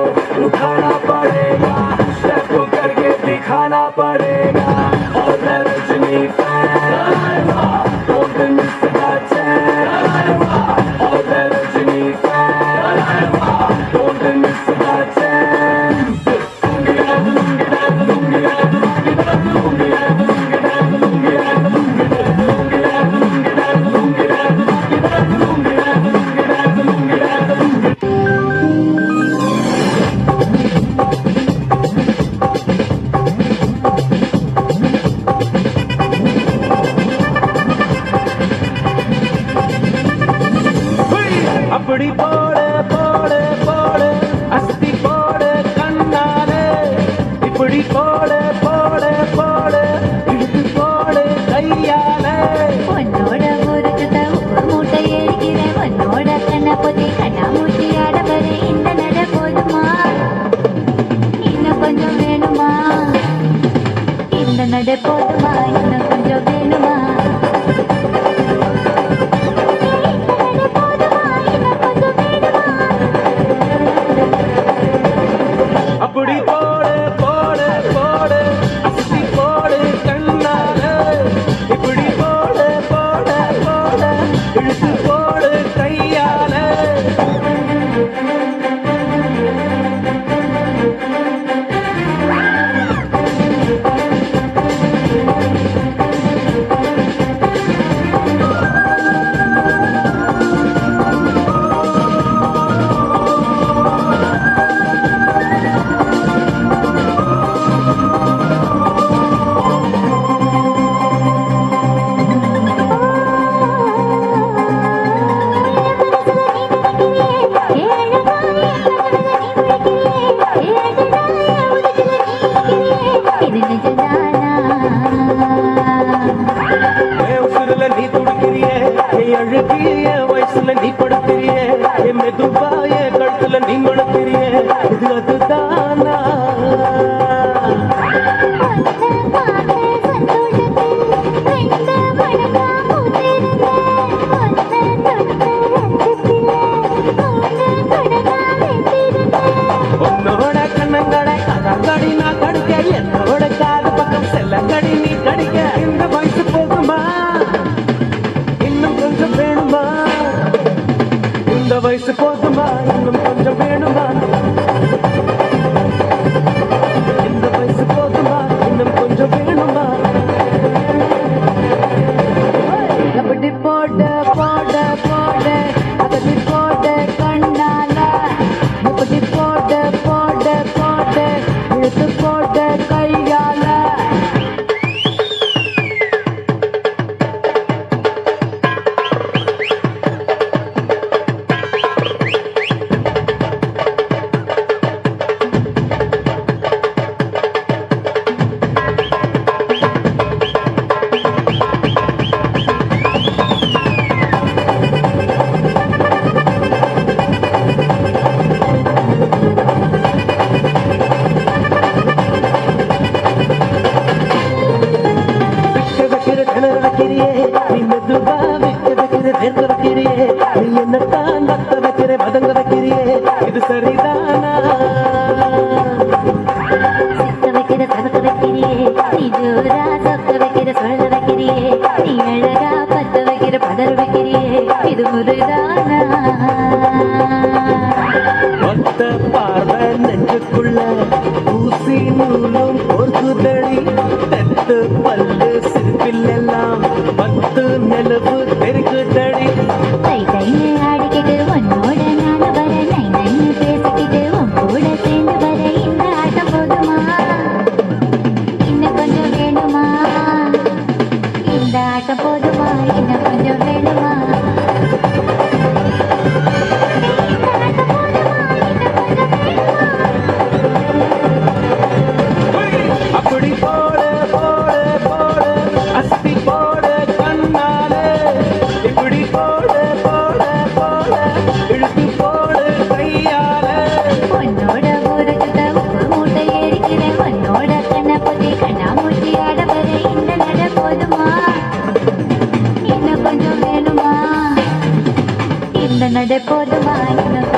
उठाना पड़ेगा, स्टेप करके दिखाना पड़ेगा। और Rajini fan, don't miss the chance. और Rajini fan, don't miss the chance. Lungi dance, lungi dance, lungi dance, lungi dance, lungi dance, lungi dance, lungi dance, lungi dance, lungi dance, lungi dance, lungi dance, lungi dance, lungi dance, lungi dance, lungi dance, lungi. அப்படி போடு போடு போடு அஸ்தி போடு கண்ணாலே, இப்படி போடு போடு போடு இழுத்து போடு கையாலே. உன்னோட ஊருக்கு உப்பு மூட்டை எரிக்கிறேன், உன்னோட கண்ணை பொத்தி கண்ணா மூட்டி ஆடவரே. இந்த நட போதுமா, இன்னும் கொஞ்சம் வேணுமா? இந்த நட போதுமா, இன்னும் கொஞ்சம் வேணுமா? அப்படி போடு போடு போடு அஸ்தி போடு கண்ணாலே, இப்படி போடு போடு போடு இழுத்து போடு கையாலே. என் உசுருல நீ துடிக்கிறியே, என் அழுகிய வயசுல நீ படுக்கிறியே, என் மெதுவா என் கழுத்துல நீ மணக்கிறியே, இது அதுதானா? உன்னோட கண்ணங்கடை கதங்கடி நான் கடிக்க, என்னோட காது பக்கம் செல்லங்கடி நீ கடிக்க. இந்த வயசு போதுமா, இன்னும் கொஞ்சம் வேணுமா? இந்த வயசு போதுமா, இன்னும் கொஞ்சம் வேணுமா? இந்த வயசு போதுமா, இன்னும் கொஞ்சம் வேணுமா? கபடி போடு போடு போடு அகதி போடு கண்ணால, கபடி போடு போடு போடு இழுத்து போடு கையால. வேர்க்க வைக்கிறியே. நீ என்னத்தான் பத்த வைக்கிற, பதங்க வைக்கிறியே, இது சரிதானா? சிக்க வைக்கிற சதக்க வைக்கிறியே, நீ ஜோரா சொக்க வைக்கிற சொல்ல வைக்கிறியே, நீ அழகா பத்த வைக்கிற பதற வைக்கிறியே, இது முருதானா? ஒத்த பார்வை நெஞ்சுக்குள்ள ஊசி நூலும் கோர்க்குதடி. தெத்து பல்லு சிரிப்பிலெல்லாம் 10 நிலவு தெரிக்குதடி. தை தைன்னு ஆடிக்கிட்டு உன்னோட நானு வர, நை நைன்னு பேசிக்கிட்டு உன் கூட சேர்ந்து வர, இந்த ஆட்டம் போதுமா? இன்னும் கொஞ்சம் வேணுமா? இந்த ஆட்டம் போதுமா? இன்னும் கொஞ்சம் வேணுமா? அப்படி போடு போடு போடு, அஸ்தி போடு கண்ணாலே. இப்படி போடு போடு போடு, இழுத்து போடு கையாலே. உன்னோட ஊரு சுத்த உப்பு மூட்டை ஏறிக்கிறேன், உன்னோட கண்ணை பொத்தி கண்ணா மூச்சி ஆட வர, இந்த நட போதுமா? இன்னும் கொஞ்சம் வேணுமா? இந்த நட போதுமா? இன்னும்